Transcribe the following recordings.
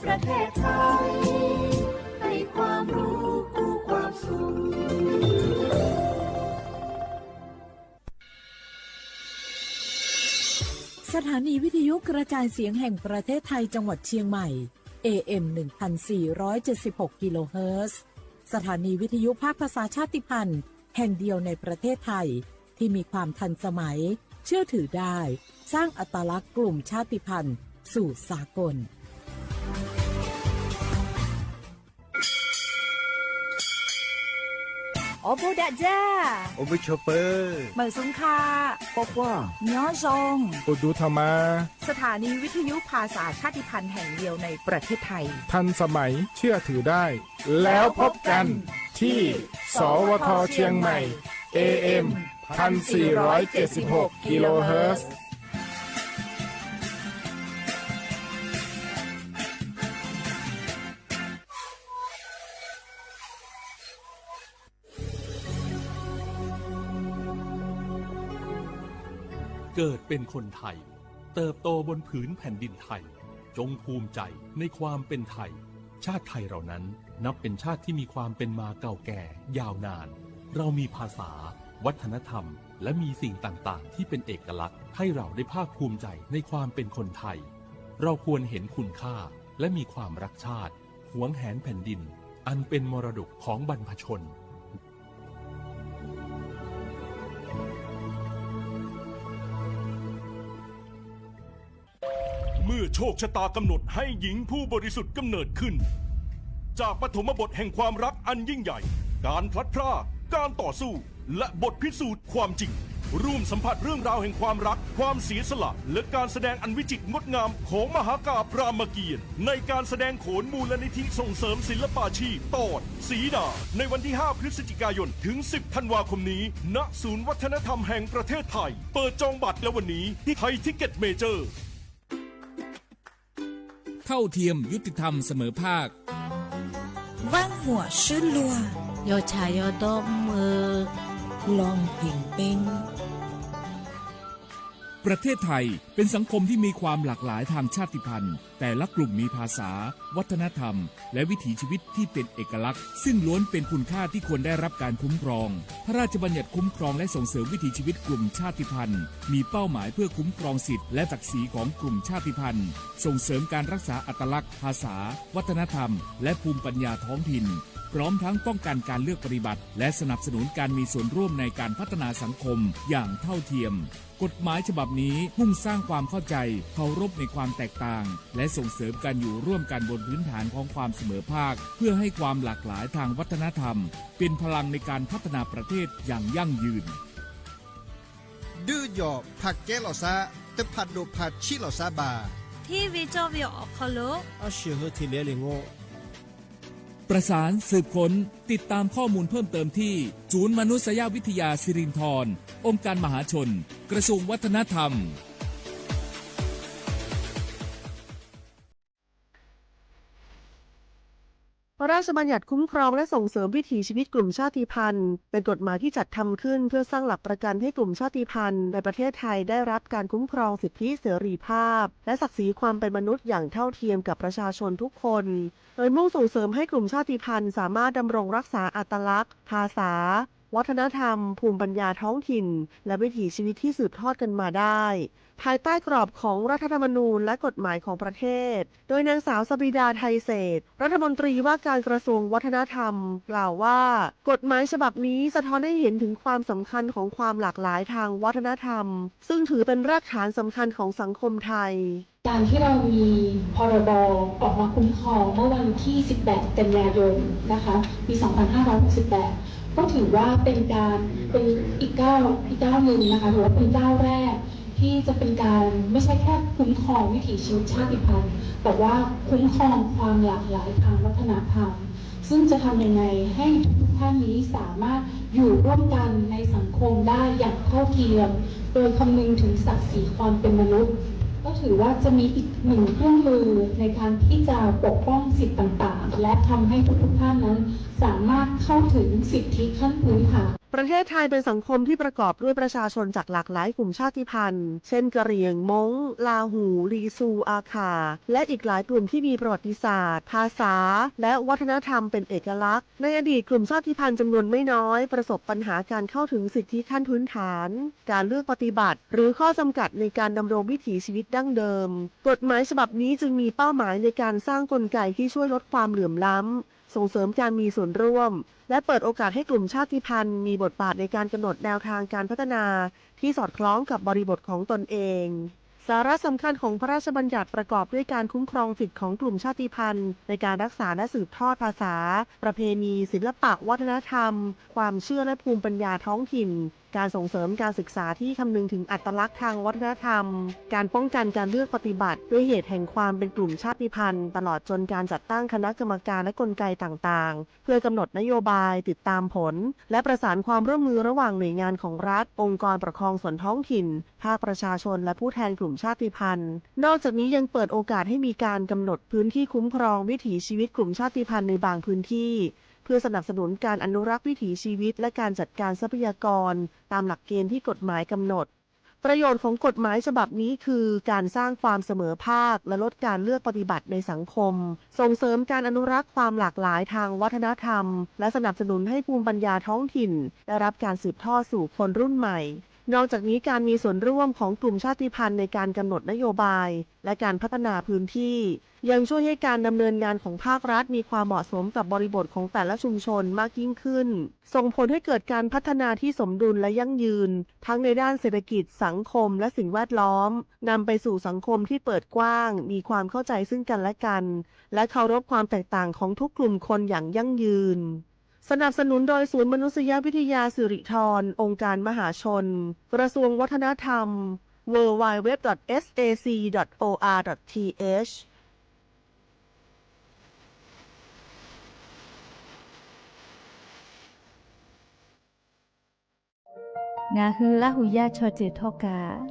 ประเทศไทย ให้ความรู้กู้ความสุข สถานีวิทยุกระจายเสียงแห่งประเทศไทยจังหวัดเชียงใหม่ เอ เอ็ม หนึ่งพันสี่ร้อยเจ็ดสิบหก กิโลเฮิรตซ์ สถานีวิทยุภาคภาษาชาติพันธุ์แห่งเดียวในประเทศไทย ที่มีความทันสมัย เชื่อถือได้ สร้างอัตลักษณ์กลุ่มชาติพันธุ์สู่สากล Awˬ bon daꞈ jaˇ. Awˬ bon chawˬ peuˬ. Meˬ suhˍ hk'a. K'awꞈ k'oˆ. Nyoˇ zhong. K'oꞈ du htaꞈ ma. สถานีวิทยุภาษาชาติพันธุ์แห่งเดียวในประเทศไทย ทันสมัย เชื่อถือได้ แล้วพบกันที่ สวท เชียงใหม่ เอ เอ็ม พันสี่ร้อยเจ็ดสิบหก กิโลเฮิรตซ์ เกิดเป็นคนไทย เติบโตบนผืนแผ่นดินไทย จงภูมิใจในความเป็นไทย ชาติไทยเรานั้นนับเป็นชาติที่มีความเป็นมาเก่าแก่ยาวนาน เรามีภาษา วัฒนธรรม และมีสิ่งต่างๆ ที่เป็นเอกลักษณ์ ให้เราได้ภาคภูมิใจในความเป็นคนไทย เราควรเห็นคุณค่า และมีความรักชาติ หวงแหนแผ่นดิน อันเป็นมรดกของบรรพชน เมื่อโชคชะตากำหนดให้หญิงผู้บริสุทธิ์กำเนิดขึ้น จากปฐมบทแห่งความรักอันยิ่งใหญ่ การพลัดพราก การต่อสู้ และบทพิสูจน์ความจริง ร่วมสัมผัสเรื่องราวแห่งความรัก ความเสียสละ และการแสดงอันวิจิตรงดงามของมหากาพย์รามเกียรติ์ ในการแสดงโขนมูลนิธิส่งเสริมศิลปาชีพ ตอนสีดา ในวันที่ ห้า พฤศจิกายน ถึง สิบ ธันวาคมนี้ ณ ศูนย์วัฒนธรรมแห่งประเทศไทย เปิดจองบัตรแล้ววันนี้ที่ไทยทิกเก็ตเมเจอร์ เท่าเทียม ยุติธรรม เสมอภาค Vanˇ huaꞈ shuˉ luaˇ, yawˇ chaꞈ yawˇ dawˇ mvuhˇ eu, ความเท่าเทียม ประเทศไทยเป็นสังคมที่มีความหลากหลายทางชาติพันธุ์ แต่ละกลุ่มมีภาษา วัฒนธรรม และวิถีชีวิตที่เป็นเอกลักษณ์ ซึ่งล้วนเป็นคุณค่าที่ควรได้รับการคุ้มครอง พระราชบัญญัติคุ้มครองและส่งเสริมวิถีชีวิตกลุ่มชาติพันธุ์ มีเป้าหมายเพื่อคุ้มครองสิทธิและศักดิ์ศรีของกลุ่มชาติพันธุ์ ส่งเสริมการรักษาอัตลักษณ์ ภาษา วัฒนธรรม และภูมิปัญญาท้องถิ่น พร้อมทั้งป้องกันการเลือกปฏิบัติ และสนับสนุนการมีส่วนร่วมในการพัฒนาสังคมอย่างเท่าเทียม กฎหมายฉบับนี้มุ่งสร้างความเข้าใจ เคารพในความแตกต่าง และส่งเสริมการอยู่ร่วมกันบนพื้นฐานของความเสมอภาค เพื่อให้ความหลากหลายทางวัฒนธรรม เป็นพลังในการพัฒนาประเทศอย่างยั่งยืน Duˇ jawꞈ hpaˍ kehˉ lawˬ shaˉ, teˇ hpaˍ doꞈ hpaˍ chiˆ lawˬ shaˉ baˬ. Hteˇ ve cawˇ ve awˬ hk'aw lo a shu hui hteˇ leh le ngoˆ. ประสานสืบค้น ติดตามข้อมูลเพิ่มเติมที่ ศูนย์มนุษยวิทยาสิรินธร องค์การมหาชน กระทรวงวัฒนธรรม พระราชบัญญัติคุ้มครองและส่งเสริมวิถีชีวิตกลุ่มชาติพันธุ์ เป็นกฎหมายที่จัดทำขึ้นเพื่อสร้างหลักประกันให้กลุ่มชาติพันธุ์ในประเทศไทยได้รับการคุ้มครองสิทธิเสรีภาพ และศักดิ์ศรีความเป็นมนุษย์อย่างเท่าเทียมกับประชาชนทุกคน โดยมุ่งส่งเสริมให้กลุ่มชาติพันธุ์สามารถดำรงรักษาอัตลักษณ์ ภาษา วัฒนธรรม ภูมิปัญญาท้องถิ่น และวิถีชีวิตที่สืบทอดกันมาได้ ภายใต้กรอบของรัฐธรรมนูญและกฎหมายของประเทศ โดยนางสาวสบิดา ไทยเศรษฐ รัฐมนตรีว่าการกระทรวงวัฒนธรรม กล่าวว่า กฎหมายฉบับนี้สะท้อนให้เห็นถึงความสำคัญของความหลากหลายทางวัฒนธรรม ซึ่งถือเป็นรากฐานสำคัญของสังคมไทย การที่เรามี พรบ ออกมาคุ้มครองเมื่อวันที่ สิบแปด กันยายน นะคะ ปี สองพันห้าร้อยหกสิบแปด ก็ถือว่าเป็นการ เป็นอีกก้าว อีกก้าวหนึ่งนะคะ ถือว่าเป็นก้าวแรกที่จะเป็นการไม่ใช่แค่คุ้มครองวิถีชีวิตชาติพันธุ์ แต่ว่าคุ้มครองความหลากหลายทางวัฒนธรรม ซึ่งจะทำยังไงให้ทุกๆท่านนี้สามารถอยู่ร่วมกันในสังคมได้อย่างเท่าเทียม โดยคำนึงถึงศักดิ์ศรีความเป็นมนุษย์ ก็ถือว่าจะมีอีกหนึ่งเครื่องมือในการที่จะปกป้องสิทธิ์ต่างๆ และทำให้ทุกๆท่านนั้นสามารถเข้าถึงสิทธิขั้นพื้นฐาน ประเทศไทยเป็นสังคมที่ประกอบด้วยประชาชนจากหลากหลายกลุ่มชาติพันธุ์ เช่น กะเหรี่ยง ม้ง ลาหู่ ลีซู อาข่า และอีกหลายกลุ่มที่มีประวัติศาสตร์ ภาษา และวัฒนธรรมเป็นเอกลักษณ์ ในอดีตกลุ่มชาติพันธุ์จำนวนไม่น้อยประสบปัญหาการเข้าถึงสิทธิขั้นพื้นฐาน การเลือกปฏิบัติ หรือข้อจำกัดในการดำรงวิถีชีวิตดั้งเดิม กฎหมายฉบับนี้จึงมีเป้าหมายในการสร้างกลไกที่ช่วยลดความเหลื่อมล้ำ ส่งเสริมการมีส่วนร่วม และเปิดโอกาสให้กลุ่มชาติพันธุ์มีบทบาทในการกำหนดแนวทางการพัฒนาที่สอดคล้องกับบริบทของตนเอง สาระสำคัญของพระราชบัญญัติประกอบด้วยการคุ้มครองสิทธิของกลุ่มชาติพันธุ์ในการรักษาและสืบทอดภาษา ประเพณี ศิลปะวัฒนธรรม ความเชื่อและภูมิปัญญาท้องถิ่น การส่งเสริมการศึกษาที่คำนึงถึงอัตลักษณ์ทางวัฒนธรรม การป้องกันการเลือกปฏิบัติด้วยเหตุแห่งความเป็นกลุ่มชาติพันธุ์ ตลอดจนการจัดตั้งคณะกรรมการและกลไกต่างๆ เพื่อกำหนดนโยบาย ติดตามผล และประสานความร่วมมือระหว่างหน่วยงานของรัฐ องค์กรปกครองส่วนท้องถิ่น ภาคประชาชน และผู้แทนกลุ่มชาติพันธุ์ นอกจากนี้ยังเปิดโอกาสให้มีการกำหนดพื้นที่คุ้มครองวิถีชีวิตกลุ่มชาติพันธุ์ในบางพื้นที่ เพื่อสนับสนุนการอนุรักษ์วิถีชีวิต และการจัดการทรัพยากรตามหลักเกณฑ์ที่กฎหมายกำหนด ประโยชน์ของกฎหมายฉบับนี้คือการสร้างความเสมอภาคและลดการเลือกปฏิบัติในสังคม ส่งเสริมการอนุรักษ์ความหลากหลายทางวัฒนธรรม และสนับสนุนให้ภูมิปัญญาท้องถิ่นได้รับการสืบทอดสู่คนรุ่นใหม่ นอกจากนี้การมีส่วนร่วมของกลุ่มชาติพันธุ์ในการกำหนดนโยบาย และการพัฒนาพื้นที่ ยังช่วยให้การดำเนินงานของภาครัฐมีความเหมาะสมกับบริบทของแต่ละชุมชนมากยิ่งขึ้น ส่งผลให้เกิดการพัฒนาที่สมดุลและยั่งยืน ทั้งในด้านเศรษฐกิจ สังคม และสิ่งแวดล้อม นำไปสู่สังคมที่เปิดกว้าง มีความเข้าใจซึ่งกันและกัน และเคารพความแตกต่างของทุกกลุ่มคนอย่างยั่งยืน สนับสนุนโดยศูนย์มนุษยวิทยาสิริธร องค์การมหาชน กระทรวงวัฒนธรรม ดับเบิลยู ดับเบิลยู ดับเบิลยู ดับเบิลยู ดอท เอส เอ ซี ดอท โอ อาร์ ดอท ที เอช Ngaˬ hui Laˇ huˍ yaˇ chaw ceuˬ htawˇ kaꞈ,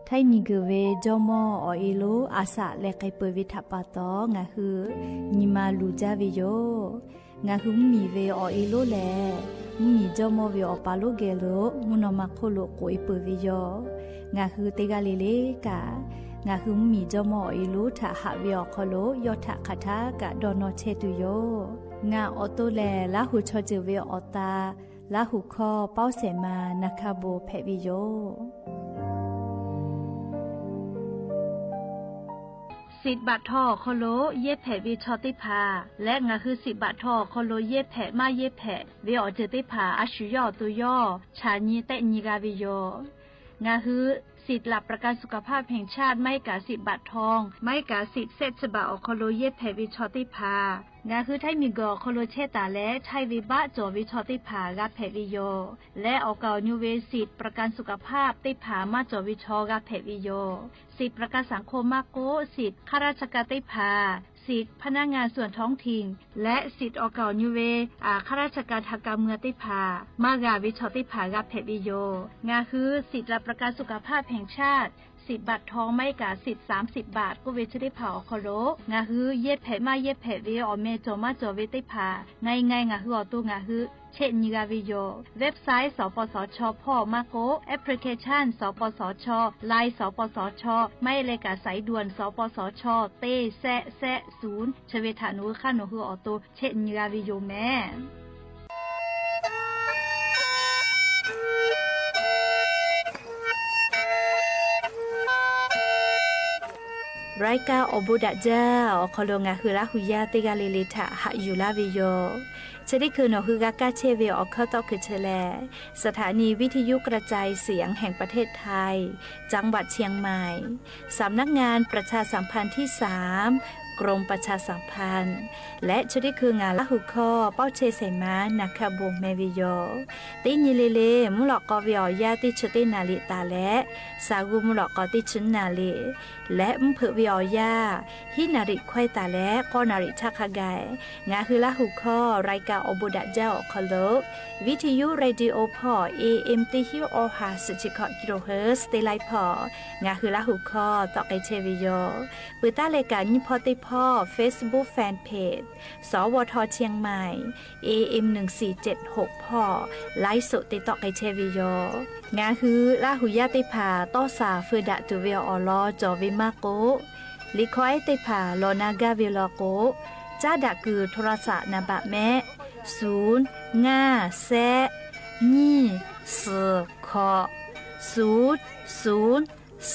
htaiˇ miˬ guiˬ ve jawˇmawˇ awˬ e lonˉ a shaꞈ leh k'ai peuˬ ve htaꞈ pa taw, ngaˬ hui nyi ma luˬ jaˇ ve yoˬ. Ngaˬ hui mvuhˇmiˬ ve awˬ e lonˉ lehˬ, mvuhˇmiˬ jawˇmawˇ ve awˬ pa lonˉ geh lo mvuhˇ naw ma hk'oˆ lo k'oꞈ e peuˬ ve yoˬ. Ngaˬ hui teˇ g'aˇ le le kaꞈ, ngaˬ hui mvuhˇmiˬ jawˇmawˇ awˬ e lonˉ htaꞈ haꞈ ve awˬ hk'aw lo yawˇ htaꞈ hk'aˬ htaˇ kaꞈ dawˇ nawˇ chehˇ tuˬ yoˬ. Ngaˬ awˬ to lehˬ, Laˇ huˍ chaw ceuˬ ve awˬ ta, Laˇ huˍ hkawˇ Paoˇ Sehˍ ma Naˍ hkaˇ bon hpehꞈ ve yoˬ. Siꞈ baꞈ htaw awˬ hk'aw lo yehˇ hpehꞈ ve chaw teˇ hpaˍ leh, ngaˬ hui siꞈ baꞈ htaw awˬ hk'aw lo yehˇ hpehꞈ maˇ yehˇ hpehꞈ ve awˬ ceuˬ teˇ hpaˍ a shu yawˇ awˬ to yawˇ chaꞈ nyi tehˆ nyi g'a ve yoˬ. Ngaˬ hui สิทธิ์หลักประกันสุขภาพแห่งชาติ maˇ heˆ kaꞈ siꞈ baꞈ htaw, maˇ heˆ kaꞈ siꞈ sehˆ chi baꞈ awˬ hk'aw lo yehˇ hpehꞈ ve chaw teˇ hpaˍ, ngaˬ hui htaiˇ miˬ guiˬ awˬ hk'aw lo chehˇ taˍ leh, htaiˇ ve baˆ cawˬ ve chaw teˇ hpaˍ g'a hpehꞈ ve yoˬ. Leh awˬ kaˍ awˬ nu ve siꞈ ประกันสุขภาพ teˇ hpaˍ maˇ cawˬ ve chaw g'a hpehꞈ ve yoˬ. Siꞈ ประกันสังคม maˇ k'oˆ, siꞈ ข้าราชการ teˇ hpaˍ, siꞈ พนักงานส่วนท้องถิ่น leh siꞈ awˬ kaˍ awˬ nu ve ข้าราชการทางการเมือง teˇ hpaˍ maˇ g'a ve chaw teˇ hpaˍ g'a hpehꞈ ve yoˬ. Ngaˬ hui สิทธิ์หลักประกันสุขภาพแห่งชาติ siꞈ baꞈ htaw maˇ heˆ kaꞈ siꞈ สามสิบ baꞈ k'oˆ ve chi teˇ hpaˍ awˬ hk'aw lo, ngaˬ hui yehˇ hpehꞈ maˇ yehˇ hpehꞈ ve awˬ meh cawˬ maˇ cawˬ ve teˇ hpaˍ, ngai ngai ngaˬ hui awˬ to ngaˬ hui chehˆ nyi g'a ve yoˬ. Website สปสช hpawˇ maˇ k'oˆ, application สปสช, Line สปสช maˇ heˆ leh kaꞈ สายด่วน สปสช teˇ sehˆ sehˆ ศูนย์ chi ve htaꞈ nawˬ hui hk'aˇ nawˬ hui awˬ to chehˆ nyi g'a ve yoˬ mehˍ. รายการ Awˬ bon daꞈ jaˇ awˬ hk'aw lo ngaˬ hui Laˇ huˍ yaˇ teˇ g'aˇ le le htaꞈ haꞈ yuˬ laˇ ve yoˬ. Chi teˇ hkui nawˬ hui g'a kaˇ chehˇ ve awˬ hkawˇ tawˇ hkui chi lehˬ, สถานีวิทยุกระจายเสียงแห่งประเทศไทย จังหวัดเชียงใหม่ สำนักงานประชาสัมพันธ์ที่สาม กรมประชาสัมพันธ์ leh chi teˇ hkui ngaˬ Laˇ huˍ hkawˇ Paoˇ chehˇ Sehˍ ma Naˍ hkaˇ bon meh ve yoˬ. Teˇ nyi le le mvuhˇ lawꞈ k'aw ve awˬ yanˇ teˇ chi teˇ naˍ riˍ taˍ leh, saˍ g'uˇ mvuhˇ lawꞈ k'aw teˇ chi naˍ riˍ, leh mvuhˇ hpeuꞈ ve awˬ yanˇ hiˉ naˍ riˍ hkawehˇ taˍ leh k'awˇ naˍ riˍ htaˇ hk'a gaˬ, ngaˬ hui Laˇ huˍ hkawˇ รายการ Awˬ bon daꞈ jaˇ awˬ hk'aw lo วิทยุ radio hpawˇ A M teˇ hiˉ awˇ ha suhˍ chi hkawꞈ kilohertz teˇ laiˉ hpawˇ ngaˬ hui Laˇ huˍ hkawˇ tawˆ k'ai chehˇ ve yoˬ. Peuˬ taˉ leh kaꞈ nyiˇ hpawˇ teˇ hpawˇ Facebook fan page สวท เชียงใหม่ เอเอ็ม หนึ่งสี่เจ็ดหก hpawˇ ไลฟ์สด te tawˆ k'ai chehˇ ve yoˬ. Ngaˬ hui Laˇ huˍ yaˇ teˇ hpaˍ tawˇ shaˍ feu daꞈ tuˬ ve awˬ lawn cawˬ ve maˇ k'oˆ, liꞈ hkawˇ ehˉ teˇ hpaˍ lawˬ na gaˇ ve law k'o, caˉ daꞈ kuiˬ โทรศัพท์ naˍ baꞈ mehˆ ศูนย์ ngaˇ แซะ nyiˇ suhˍ hkawꞈ ศูนย์ ศูนย์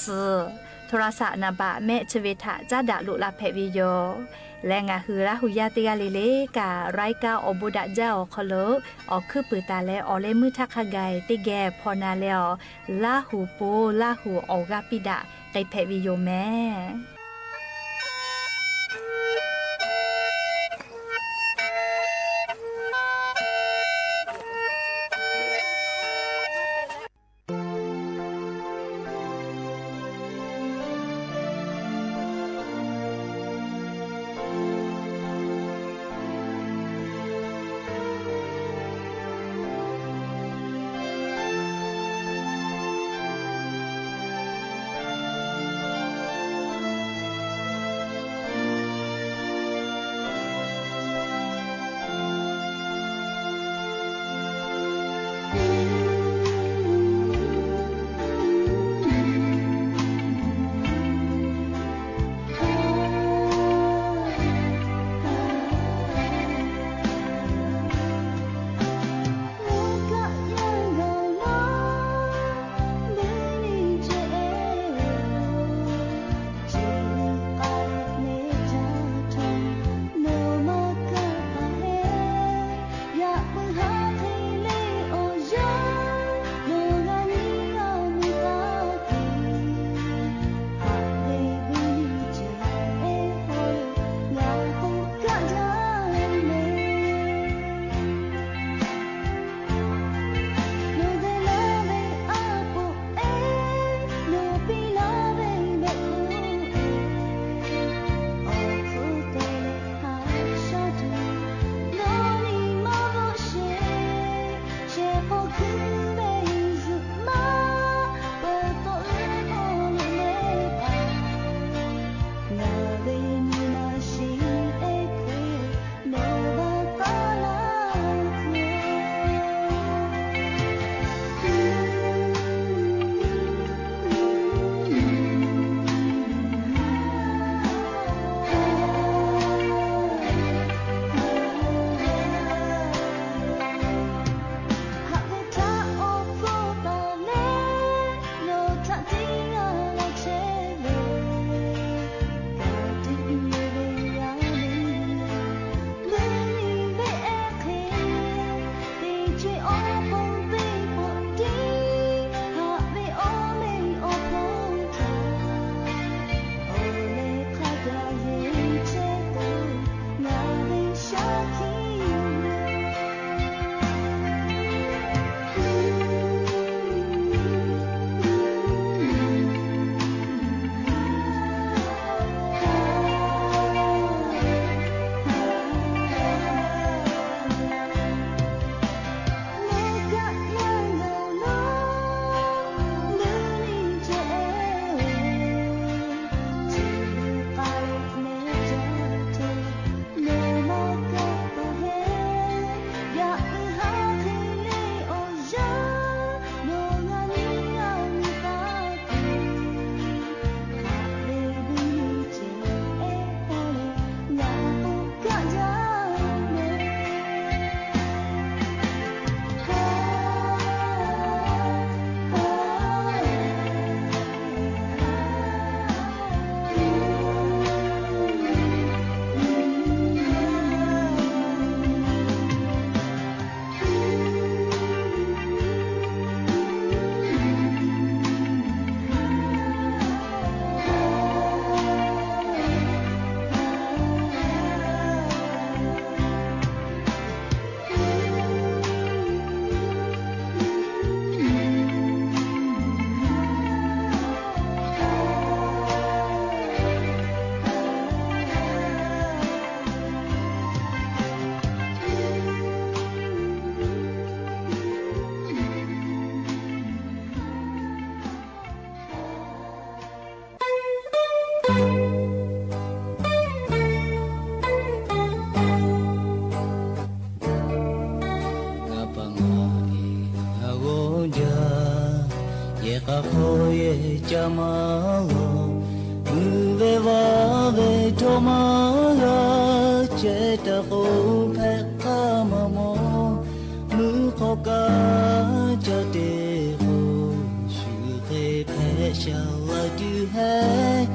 suhˍ โทรศัพท์ naˍ baꞈ mehˆ chi ve htaꞈ caˉ daꞈ loꞈ la hpehꞈ ve yoˬ. Leh ngaˬ hui Laˇ huˍ yaˇ teˇ g'aˇ le le kaꞈ รายการ awˬ bon daꞈ jaˇ awˬ hk'aw lo awˬ hkuiˉ puiˍ taˍ leh awˬ leh meuˇ htaˇ hk'a gaˬ teˇ geh hpaw na leh awˬ, Laˇ huˍ po Laˇ huˍ awˬ g'aˇ piˇ daꞈ k'ai hpehꞈ ve yoˬ mehˍ. maˇ g'a chehˇ taˍ k'o, hpehꞈ k'aˇ maˇ mawˬ. Mvuhˇ hk'aw kaꞈ ca te k'o, shu hk'e hpehꞈ shaˍ laˇ tuˬ hehˉ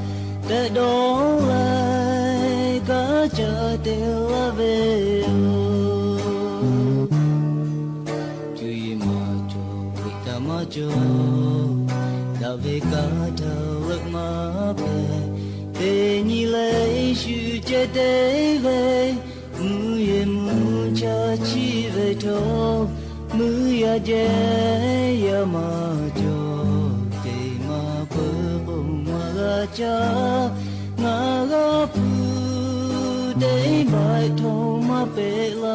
tehꞈ dawˇ leh, kaꞈ ca te laˇ ve yoˬ. Cuˇ yiˍ maˇ cawˬ, liꞈ kaꞈ maˇ cawˬ, daꞈ ve kanˉ htaˇ leuˆ maˇ hpehꞈ. Teˇ nyi leh shu ceh te ve, mvuhˇ yeˬ mvuhˇ cha chiˇ ve htawˇ, mvuhˇ yaˇ jehˇ yaˇ maˇ cawˬ. Teˇ maˇ peuˬ k'o maˇ g'a caˇ, ngaˬ g'a hpu teˇ baꞈ htawˇ maˇ peꞈ laˇ.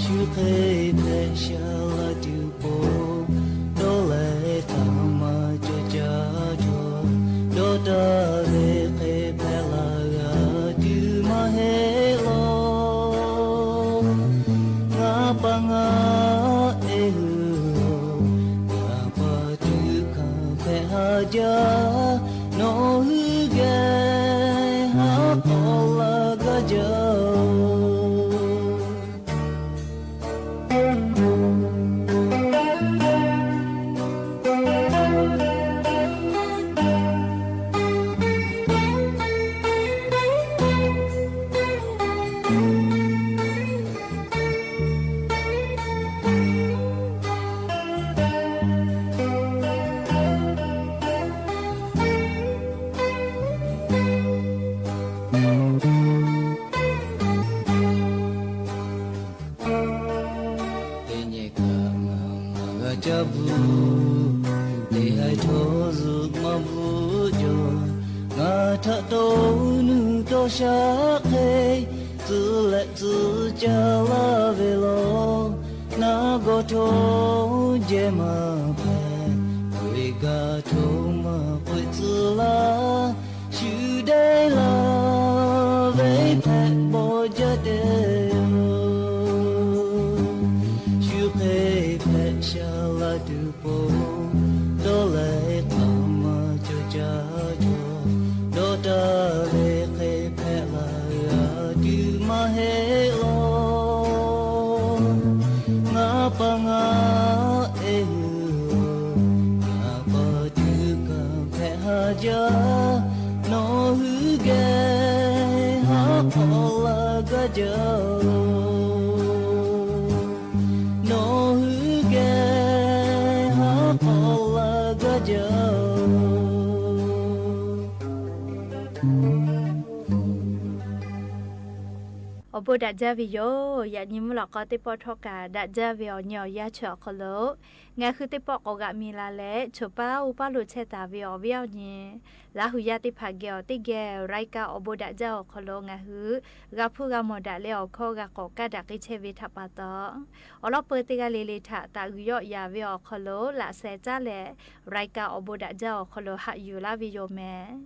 Shu hk'e hpehꞈ shaˍ laˇ tuˬ pon, dawˇ leh htaꞈ maˇ cawˬ caˇ cawˬ. Dawˇ taˍ ve hk'e hpehꞈ la g'a tuˬ maˇ heˆ law. Ngaˬ pa ngaˬ eˬ hui, ngaˬ pa tuˬ hkanˍ hpehꞈ haˍ jaˇ. Nawˬ hui geh haˉ k'awꞈ la gaˇ jaˇ oˬ. Teˇ nyi kaꞈ ngaˬ maˇ g'a caˇ bvuhꞈ, teˇ haiˬ htawˇ zuhꞈ maˇ bvuhꞈ jaw. Ngaˬ htaꞈ taw nuˇ taw shaˉ hk'e, tcuh leh tcuh caˇ laˇ ve law. Naˆ gawˬ htawˇ jehˇ maˇ hpehꞈ, k'oꞈ-e gaˬ htawˇ maˇ k'oꞈ-e tcuh laˇ. Shu dehꞈ laˇ ve hpehꞈ bawˬ jaˇ te yoˬ. Shu hk'e hpehꞈ shaˍ laˇ tuˬ pon, dawˇ leh htaꞈ maˇ cawˬ caˇ cawˬ. Dawˇ taˍ ve hk'e hpehꞈ la g'a tuˬ maˇ heˆ law. Ngaˬ pa ngaˬ eˬ hui, ngaˬ pa tuˬ hkanˍ hpehꞈ haˍ jaˇ. Nawˬ hui geh haˉ k'awꞈ la gaˇ jaˇ oˬ. Nawˬ hui geh haˉ k'awꞈ la gaˇ jaˇ oˬ. Awˬ bon daꞈ jaˇ ve yoˬ. Yaꞈ nyi mvuhˇ lawꞈ k'aw teˇ pawˆ htawˇ kaꞈ daꞈ jaˇ ve awˬ nyi awˬ yanˇ chi awˬ hk'aw lo, ngaˬ hui teˇ pawˆ k'awꞈ g'aꞈ mi la leh, choˬ paˉ oˇ paˉ lo chehˇ taˍ ve awˬ viˉ awˬ nyi Laˇ hu yaˇ teˇ hpaˍ geh awˬ teˇ geh รายการ awˬ bon daꞈ jaˇ awˬ hk'aw lo ngaˬ hui g'a hpuˇ g'a mawˬ daꞈ leh awˬ hkawˇ g'a k'awꞈ kaˇ daꞈ k'ai chehˇ ve htaꞈ pa taw, awˬ lawn peu teˇ g'aˇ le le htaꞈ taˍ g'uiˬ yawˆ yaˍ ve awˬ hk'aw lo laꞈ sheh caˉ leh รายการ awˬ bon daꞈ jaˇ awˬ hk'aw lo haꞈ yuˬ laˇ ve yoˬ mehˍ.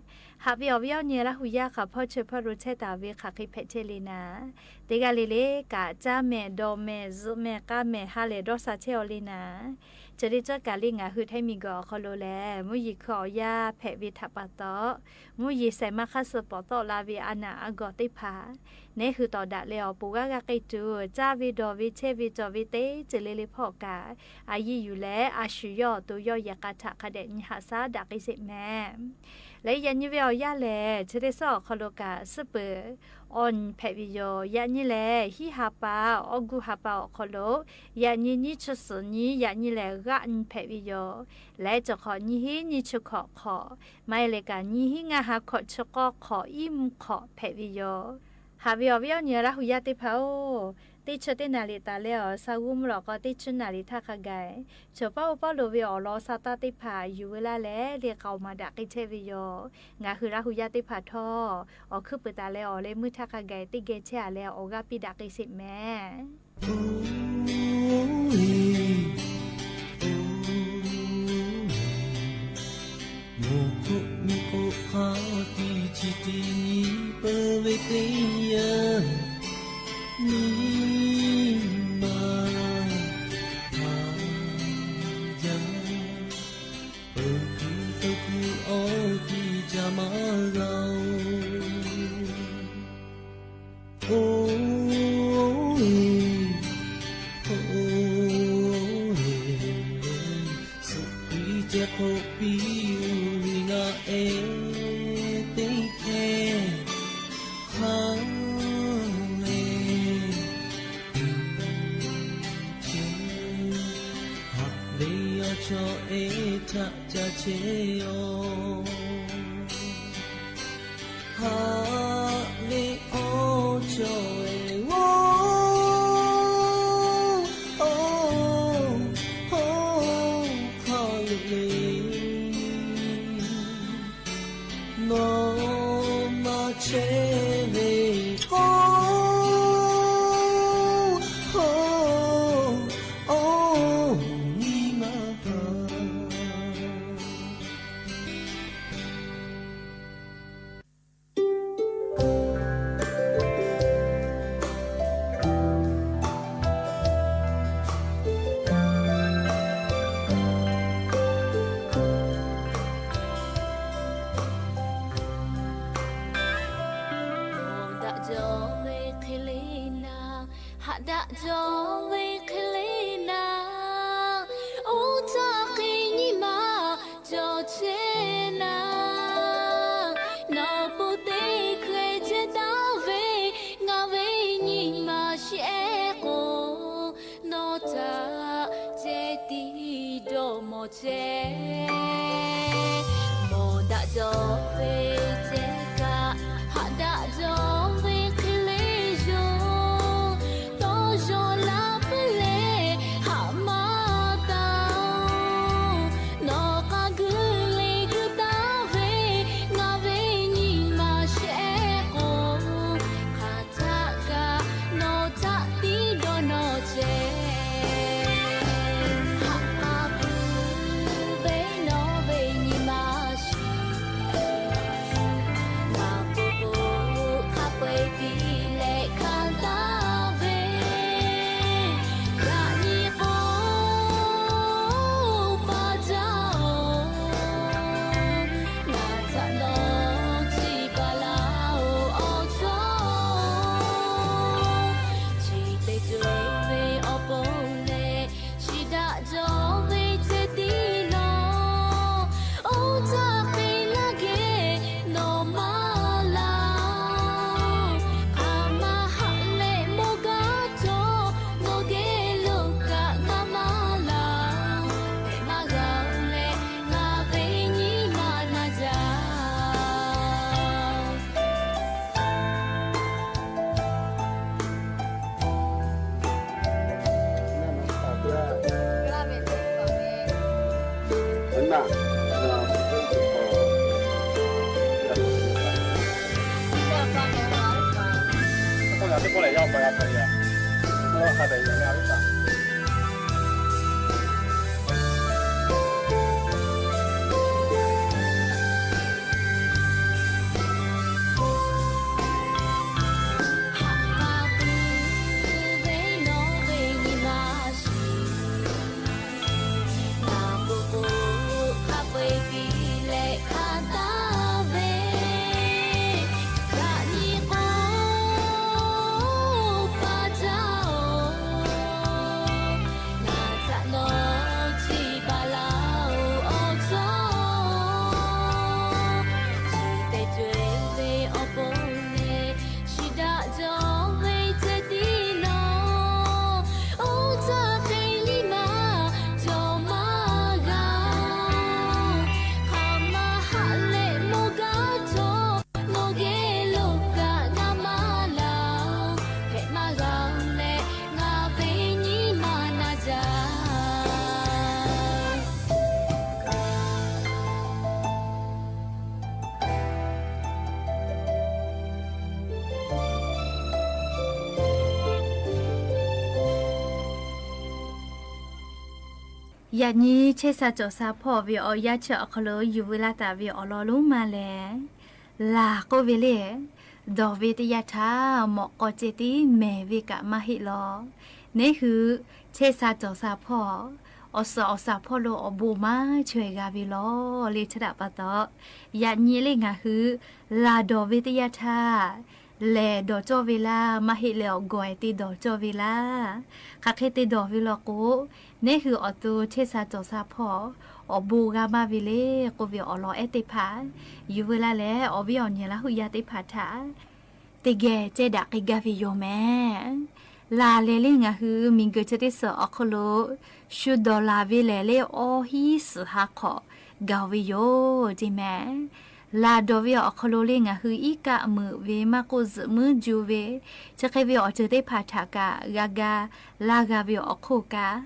Haꞈ ve awˬ viˉ awˬ nyi Laˇ hu yaˇ hk'aˬ hpawˇ chi hpawˇ lo chehˇ taˍ ve hk'aˬ hk'e hpehꞈ chehˇ le naˍ, teˇ g'aˇ le le kaꞈ caˇ mehˍ, dawˬ mehˍ, zuhꞈ mehˍ, k'a mehˍ, ha lehˬ dawˇ sha chehˇ aw le naˍ, chi le cawˇ kaꞈ le ngaˬ hui Htaiˇ miˬguiˬ awˬ hk'aw lo lehˬ, mvuhˇ yeˬ hkui awˬ yanˇ hpehꞈ ve htaꞈ pa taw, mvuhˇ yeˬ shaiˍ maˇ hk'aˇ suh pawˍ tawˆ la ve a naˍ a gawˬ teˇ hpaˍ neˉ hui tawˍ daꞈ leh awˬ pon g'aˇ g'aˇ k'ai tuˬ, caˇ ve dawˬ ve chehˇ ve cawˬ ve teˇ ceuˬ le le hpawˇ kaꞈ a yiˇ yuˬ leh a shu yawˇ awˬ to yawˇ yehˬ k'a htaꞈ hk'a dehꞈ nyi haꞈ shaˉ daꞈ k'ai sheˍ mehˍ. Leh yaꞈ nyi ve awˬ yanˇ lehˬ, chi teˇ suhˉ awˬ hk'aw lo kaꞈ suhˉ peuˬ awˬ nyi hpehꞈ ve yoˬ. Yaꞈ nyi lehˬ, hiˉ ha pa, awˬ guˇ ha pa awˬ hk'aw lo yaꞈ nyi nyiˇ chi suhˍ nyi, yaꞈ nyi lehˬ g'aˆ nyi hpehꞈ ve yoˬ. Leh cawˬ hk'awꞈ nyiˇ hinˉ nyiˇ chi hkawꞈ hk'awꞈ, maˇ heˆ leh kaꞈ nyiˇ hinˉ ngaˇ ha hkawꞈ chi k'awˇ hk'awꞈ iˉ mvuhˇ hk'awꞈ hpehꞈ ve yoˬ. Haꞈ ve awˬ viˉ awˬ nyi Laˇ hu yaˇ teˇ hpaˍ-oˬ, teˇ chi teˇ naˍ riˍ taˍ leh awˬ sha g'uˇ mvuhˇ lawꞈ k'aw teˇ chi naˍ riˍ htaˇ hk'a gaˬ, chaw paˉ oˇ paˉ lo ve awˬ lawn sa taˇ teˇ hpaˍ yuˬ veu laˇ leh le k'a awˬ ma daꞈ k'ai chehˇ ve yoˬ. Ngaˬ hui Laˇ hu yaˇ teˇ hpaˍ htawˇ awˬ hkuiˉ puiˍ taˍ leh awˬ leh meuˇ htaˇ hk'a gaˬ teˇ geh chehˇ a leh awˬ g'aˇ piˇ daꞈ k'ai sheˍ mehˍ. Moˬ hk'oˆ nyi k'o hk'a tiꞈ chi tiꞈ nyi peuˬ ve teˇ yanˇ, nyi ma htaꞈ jaˇ, peuˬ hkuiˬ suh hkuiˬ awˬ tiꞈ ca maˇ Oˇ, oˇ, Yeˍsuˆ Hkriꞈ ceh hk'oˆ piˇ ve ngaˬ ehˉ teˇ hkehˇ hk'a lehˬ, haꞈ ve awˬ chaw ehˉ htaꞈ ca chehˇ-oˆ. Haꞈ ve awˬ chaw ehˉ-oˬ, hk'a lehˬ nawˬ maˇ chehˇ ve k'o, awˬ nyi ma ha. Daꞈ jaw ve hk'e le naˍ, haꞈ daꞈ jaw ve hk'e le naˍ, oˇ htaˇ hk'e nyi ma cawˬ chehˇ naˍ. Nawˬ pon teˇ hkeh chehˇ taˍ ve, ngaˬ ve nyi ma shehˆ k'o, nawˬ htaꞈ ceh tiˉ dawˇ mawˬ chehˇ. Mawˬ daꞈ jaw ve ceh kaꞈ, haꞈ daꞈ jaw ve hk'e le yoˬ. Tawˇ yaw laˇ peuˬ leh haꞈ maˇ taˍ-oˬ. Nawˬ k'a gu le gu taˍ ve, ngaˬ ve nyi ma shehˆ k'o, hk'aˬ htaˆ kaꞈ nawˬ htaꞈ tiˉ dawˇ nawˬ chehˇ. Haꞈ k'a puiˉ ve nawˬ ve nyi ma shiˍ, maˇ k'oˆ k'o hk'a peu-eˬ piˇ leh hkanˇ taˍ ve, yaꞈ nyi k'o pa jaˇ-oˬ. Ngaˬ htaꞈ nawˬ chi baˬ laˇ-oˬ, awˬ chawˇ. Chi teˇ ceuˬ ve awˬ pon lehˬ, chi daꞈ jaw ve ceh tiˉ nawˬ, oˇ htaˇ hk'e laˇ geh nawˬ maˇ laˇ-oˬ. Hk'aˬ ma haꞈ leh mawˇ gaˇ htawˇ, nawˬ geh lo kaꞈ ngaˬ maˇ laˇ-oˬ. Hpehꞈ maˇ g'a-oˬ leh, ngaˬ ve nyi ma na jaˇ. Haꞈ k'a puiˉ ve nawˬ ve nyi ma shiˍ, maˇ k'oˆ k'o hk'a peu-eˬ piˇ leh hkanˇ taˍ ve, yaꞈ nyi k'o pa jaˇ-oˬ. Ngaˬ htaꞈ nawˬ chi baˬ laˇ-oˬ, awˬ chawˇ. Chi teˇ ceuˬ ve awˬ pon lehˬ, chi daꞈ jaw ve ceh tiˉ nawˬ, oˇ htaˇ hk'e nyi ma cawˬ maˇ g'a-oˬ. Hk'aˬ ma haꞈ leh mawˇ gaˇ htawˇ, nawˬ geh lo kaꞈ ngaˬ maˇ laˇ-oˬ. Hpehꞈ maˇ g'a-oˬ leh, ngaˬ ve nyi ma na jaˇ. Yaꞈ nyi chehˇ sha cawˬ sha hpawˇ ve awˬ yanˇ chi awˬ hk'aw lo yuˬ veu laˇ taˍ ve awˬ lawn lonˉ ma lehˬ, laˬ k'oˆ ve le. Dawˬ ve teˇ yanˇ htaˇ mawꞈ k'aw ceh tiˉ mehˍ ve kaꞈ maˇ heˆ law. Neˇ hui chehˇ sha cawˬ sha hpawˇ awˬ suhˍ awˬ shaˍ hpawˇ lo awˬ bon maˇ chaweh g'a ve lawˬ le. Chi htaꞈ pa taw, yaꞈ nyi le ngaˬ hui laˬ dawˬ ve teˇ yanˇ htaˇ, lehˬ dawˬ cawˇ ve laˇ, maˇ heˆ leh awˬ gawˬ-e te dawˬ cawˇ ve laˇ. Hk'aˬ hk'e te dawˬ ve law k'o, neˉ hui awˬ to chehˇ sha cawˬ sha hpawˇ awˬ bon g'a maˇ ve le k'oˆ ve awˬ lawn ehˉ teˇ hpaˍ yuˬ veu laˇ leh, awˬ viˉ awˬ nyi Laˇ huˍ yaˇ teˇ hpaˍ htaꞈ teˇ geh ceh daꞈ k'ai gaˇ ve yoˬ mehˍ. Laˬ lehˬ le ngaˬ hui miˬguiˬ chi teˇ suhˍ awˬ hk'aw lo shu dawˬ laˬ ve lehˬ le, awˇ hiˉ suhˍ ha hk'awꞈ gaˬ ve yoˬ teˇ mehˍ. Laˬ dawˬ ve awˬ hk'aw lo le ngaˬ hui iˉ kaˆ meuꞈ ve maˇ k'oˆ, zuhꞈ muiˉ ju ve, chi hk'e ve awˬ ceuˬ teˇ hpaˍ htaꞈ kaꞈ g'a ga laˇ g'a ve awˬ hk'oˆ kaꞈ,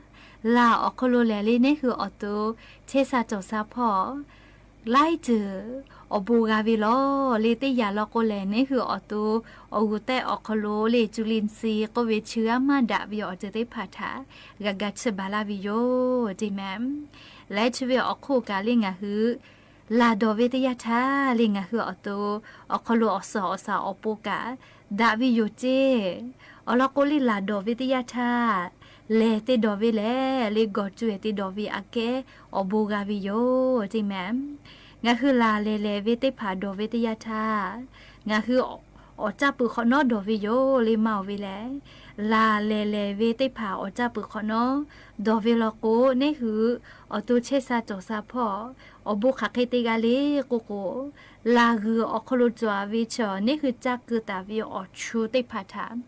laˬ awˬ hk'aw lo lehˬ le neˉ hui awˬ to chehˇ sha cawˬ sha hpawˇ laiˉ ceuˬ awˬ bon g'a ve lawˬ le. Teˇ yanˇ law k'o lehˬ, neˉ hui awˬ to awˬ g'uˬ tehˆ awˬ hk'aw lo le, cu liˇ si k'oˆ ve chi g'aˇ maˇ daꞈ ve awˬ ceuˬ teˇ hpaˍ htaꞈ g'a ga chiˇ baˬ laˇ ve yoˬ teˇ mehˍ. Leh chi ve awˬ hk'oˆ kaꞈ le ngaˬ hui laˬ dawˬ ve teˇ yanˇ htaˇ le ngaˬ hui awˬ to awˬ hk'aw lo awˬ suhˍ awˬ shaˍ awˬ pon kaꞈ daꞈ ve yoˬ ceˇ. Awˬ lawn k'o le laˬ dawˬ ve teˇ yanˇ htaˇ, lehˬ te dawˬ ve lehˬ le gawˬ cuˇ-e te dawˬ ve aꞈ kehˉ awˬ bon g'a ve yoˬ teˇ mehˍ. Ngaˬ hui laˬ lehˬ lehˬ ve teˇ hpaˍ dawˬ ve teˇ yanˇ htaˇ, ngaˬ hui awˬ caˇ peuˬ hk'awꞈ nawˉ dawˬ ve yoˬ le maˇ oˬ ve lehˬ, laˬ lehˬ lehˬ ve teˇ hpaˍ awˬ caˇ peuˬ hk'awꞈ nawˉ dawˬ ve law k'o, neˉ hui awˬ to chehˇ sha cawˬ sha hpawˇ awˬ bon hk'aˬ hk'e te g'a le k'oˆ k'o, laˬ g'uiˬ awˬ hk'aw lo cawˬ ve chaw neˉ hui caˇ keu taˍ ve awˬ chu teˇ hpaˍ htaꞈ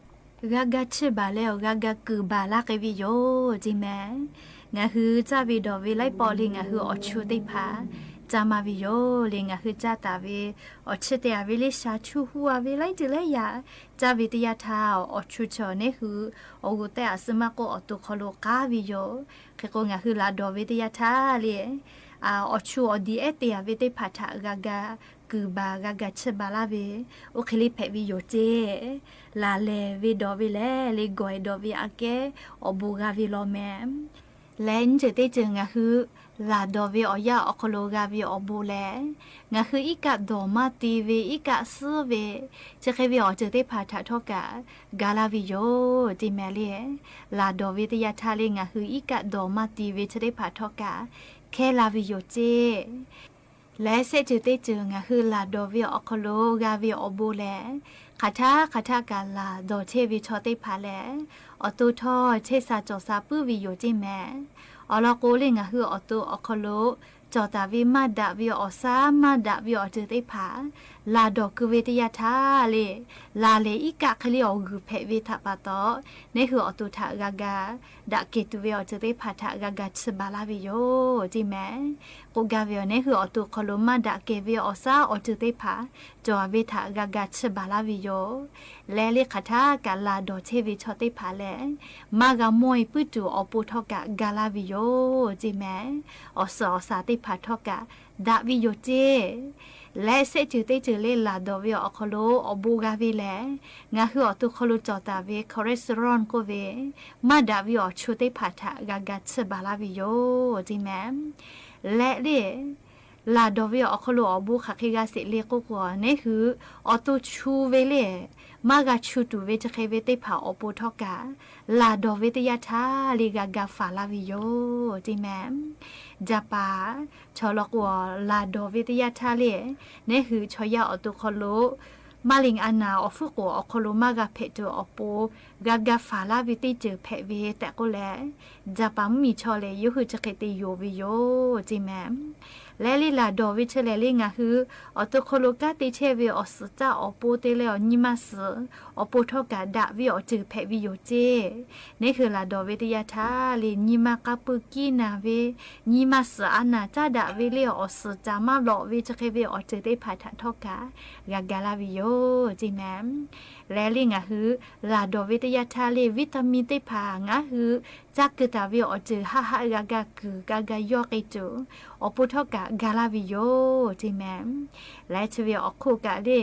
g'a ga chiˇ baˬ leh awˬ g'a ga kuiˬ baˬ laˇ k'ai ve yoˬ teˇ mehˍ. Ngaˬ hui caˇ ve dawˬ ve laiˉ pawˆ le ngaˬ hui awˬ chu teˇ hpaˍ caˇ maˇ ve yoˬ le. Ngaˬ hui caˇ taˍ ve awˬ chi te-a ve le sha chu hu-a ve laiˉ ceuˬ laiˉ yaꞈ caˇ ve teˇ yanˇ htaˇ, awˬ chu chaw neˉ hui awˬ g'uˬ tehˆ aꞈ suh maˇ k'oˆ awˬ to hk'aw lo k'aˉ ve yoˬ. Hk'e k'o ngaˬ hui laˬ dawˬ ve teˇ yanˇ htaˇ le, awˬ chu awˬ diˍ ehˉ te-a ve teˇ hpaˍ htaꞈ g'a ga kuiˬ baˬ g'a ga chiˇ baˬ laˇ ve, oˇ hk'e le hpehꞈ ve yoˬ ceˇ. Laˬ lehˬ ve dawˬ ve lehˬ le gawˬ-e dawˬ ve aꞈ kehˉ awˬ bon g'a ve law mehˍ. Leh nyiˇ ceuˬ teˇ ceuˬ ngaˬ hui laˬ dawˬ ve awˬ yanˇ awˬ hk'aw lo g'a ve awˬ bon lehˬ, ngaˬ hui iˉ kaˆ dawˬ maˇ ti ve iˉ kaˆ suhˉ ve chi hk'e ve awˬ ceuˬ teˇ hpaˍ htaꞈ htawˇ kaꞈ ga laˇ ve yoˬ teˇ mehˍ le. Laˬ dawˬ ve teˇ yanˇ htaˇ le ngaˬ hui iˉ kaˆ dawˬ maˇ ti ve chi teˇ hpaˍ htawˇ kaꞈ hkehˇ la ve yoˬ ceˇ. Leh shehˆ ceuˬ teˇ ceuˬ ngaˬ hui laˬ dawˬ ve awˬ hk'aw lo g'a ve awˬ bon lehˬ, hk'aˬ htaˇ hk'aˬ htaˇ kaꞈ laˬ dawˬ chehˇ ve chaw teˇ hpaˍ lehˬ, awˬ to htawˇ chehˇ sha cawˬ sha puiˉ ve yoˬ ceˇ mehˍ. Awˬ lawn k'o le ngaˬ hui awˬ to awˬ hk'aw lo cawˬ taˍ ve maˇ daꞈ ve awˬ shaˉ maˇ daꞈ ve awˬ ceuˬ teˇ hpaˍ laˬ dawˬ keu ve teˇ yanˇ htaˇ le, laˬ lehˬ iˉ kaˆ hk'e le awˬ g'uiˬ hpehꞈ ve htaꞈ pa taw, neˉ hui awˬ to htaꞈ g'a ga daꞈ kehˬ tuˬ ve awˬ ceuˬ teˇ hpaˍ htaꞈ g'a ga chiˇ baˬ laˇ ve yoˬ ceˇ mehˍ. K'oˆ gaˇ ve awˬ neˉ hui awˬ to hk'aw lo maˇ daꞈ kehˬ ve awˬ shaˉ awˬ ceuˬ teˇ hpaˍ cawˬ ve htaꞈ g'a ga chiˇ baˬ laˇ ve yoˬ. Leh le hk'aˬ htaˇ kaꞈ laˬ dawˬ chehˇ ve chaw teˇ hpaˍ lehˬ, maˇ g'a mawˇ-e puiˉ tuˬ awˬ pon htawˇ kaꞈ ga laˇ ve yoˬ ceˇ mehˍ. Awˬ suhˍ awˬ shaˍ teˇ hpaˍ htawˇ kaꞈ daꞈ ve yoˬ ceˇ. Leh shehˆ ceuˬ teˇ ceuˬ le laˬ dawˬ ve awˬ hk'aw lo awˬ bon g'a ve lehˬ, ngaˬ hui awˬ to hk'aw lo cawˬ taˍ ve cholesterol k'oˆ ve maˇ daꞈ ve awˬ chu teˇ hpaˍ htaꞈ g'a ga chiˇ baˬ laˇ ve yoˬ ceˇ mehˍ. Leh le laˬ dawˬ ve awˬ hk'aw lo awˬ bon hk'aˬ hk'e g'a sheˍ le k'oˆ k'o, neˉ hui awˬ to chu ve le maˇ g'a chu tuˬ ve chi hk'e ve teˇ hpaˍ awˬ pon htawˇ kaꞈ laˬ dawˬ ve teˇ yanˇ htaˇ le g'a ga faˍ laˇ ve yoˬ ceˇ mehˍ. Jaˍpaˍ chaw law k'o, laˬ dawˬ ve teˇ yanˇ htaˇ le neˉ hui chaw yaˇ awˬ to hk'aw lo maˇ liꞈ a naˍ awˬ hpfuhˇ k'oˍ awˬ hk'aw lo maˇ g'a hpehꞈ tuˬ awˬ pon g'a ga faˍ laˇ ve teˇ ceuˬ hpehꞈ ve tehꞈ k'oˆ leh, Jaˍpaˍ mvuhˇmiˬ chaw lehˬ yawˇ hui chi hk'e te yonˍ ve yoˬ ceˇ mehˍ. Leh le laˬ dawˬ ve chi lehˬ le ngaˬ hui awˬ to hk'aw lo kanˉ te chehˇ ve awˬ suhˍ caˇ awˬ pon te leh awˬ nyi ma suhˍ awˬ pon htawˇ kaꞈ daꞈ ve awˬ ceuˬ hpehꞈ ve yoˬ ceˇ. Neˉ hui laˬ dawˬ ve teˇ yanˇ htaˇ le nyi ma k'a pui kiˇ naˍ ve, nyi ma suhˍ a naˍ caˉ daꞈ ve le awˬ suhˍ caˍ maˇ lawꞈ ve chi hk'e ve awˬ ceuˬ teˇ hpaˍ htaꞈ htawˇ kaꞈ g'a ga laˇ ve yoˬ ceˇ mehˍ. Leh le ngaˬ hui laˬ dawˬ ve teˇ yanˇ htaˇ le vitamin teˇ hpaˍ ngaˬ hui caˇ keu taˍ ve awˬ ceuˬ haˆ haˆ g'a ga kuiˬ g'a ga yawˇ k'ai tuˬ awˬ pon htawˇ kaꞈ ga laˇ ve yoˬ ceˇ mehˍ. Leh chi ve awˬ hk'oˆ kaꞈ le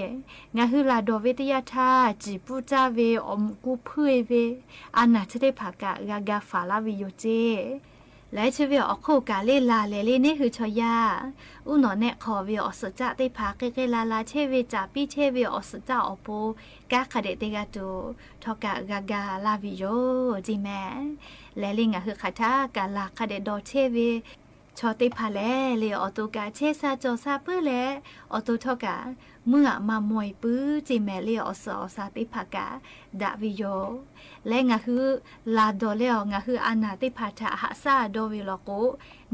ngaˬ hui laˬ dawˬ ve teˇ yanˇ htaˇ ciˍ pfuhˇ caˇ ve awˬ mvuhꞈ kuˇ hpuiˇ-e ve a naˍ chi teˇ hpaˍ kaꞈ g'a ga faˍ laˇ ve yoˬ ceˇ. Laiˉ chi ve awˬ hk'oˆ kaꞈ le, laˬ lehˬ le neˇ hui chaw yaˇ uˉ nawꞈ nehˆ hk'aw ve awˬ suhˍ caˆ teˇ hpaˍ hk'e hk'e la la chehˇ ve, caˍ piˇ chehˇ ve awˬ suhˍ caˆ awˬ pon kanˉ hk'a dehꞈ teˇ g'aˇ tuˬ htawˇ kaꞈ g'a ga laˇ ve yoˬ ceˇ mehˍ. Lehˬ le ngaˬ hui hk'aˬ htaˇ kaꞈ laˬ hk'a dehꞈ dawˬ chehˇ ve chaw teˇ hpaˍ lehˬ le, awˬ to kaꞈ chehˇ sha cawˬ sha puiˉ leh, awˬ to htawˇ kaꞈ mvuhˇ aꞈ maˇ mawˬ e puiˉ ceˇ mehˍ le, awˬ suhˍ awˬ shaˍ teˇ hpaˍ kaꞈ daꞈ ve yoˬ. Leh ngaˬ hui laˬ dawˬ leh awˬ ngaˬ hui a naˍ teˇ hpaˍ htaꞈ haꞈ shaˉ dawˇ ve law k'o,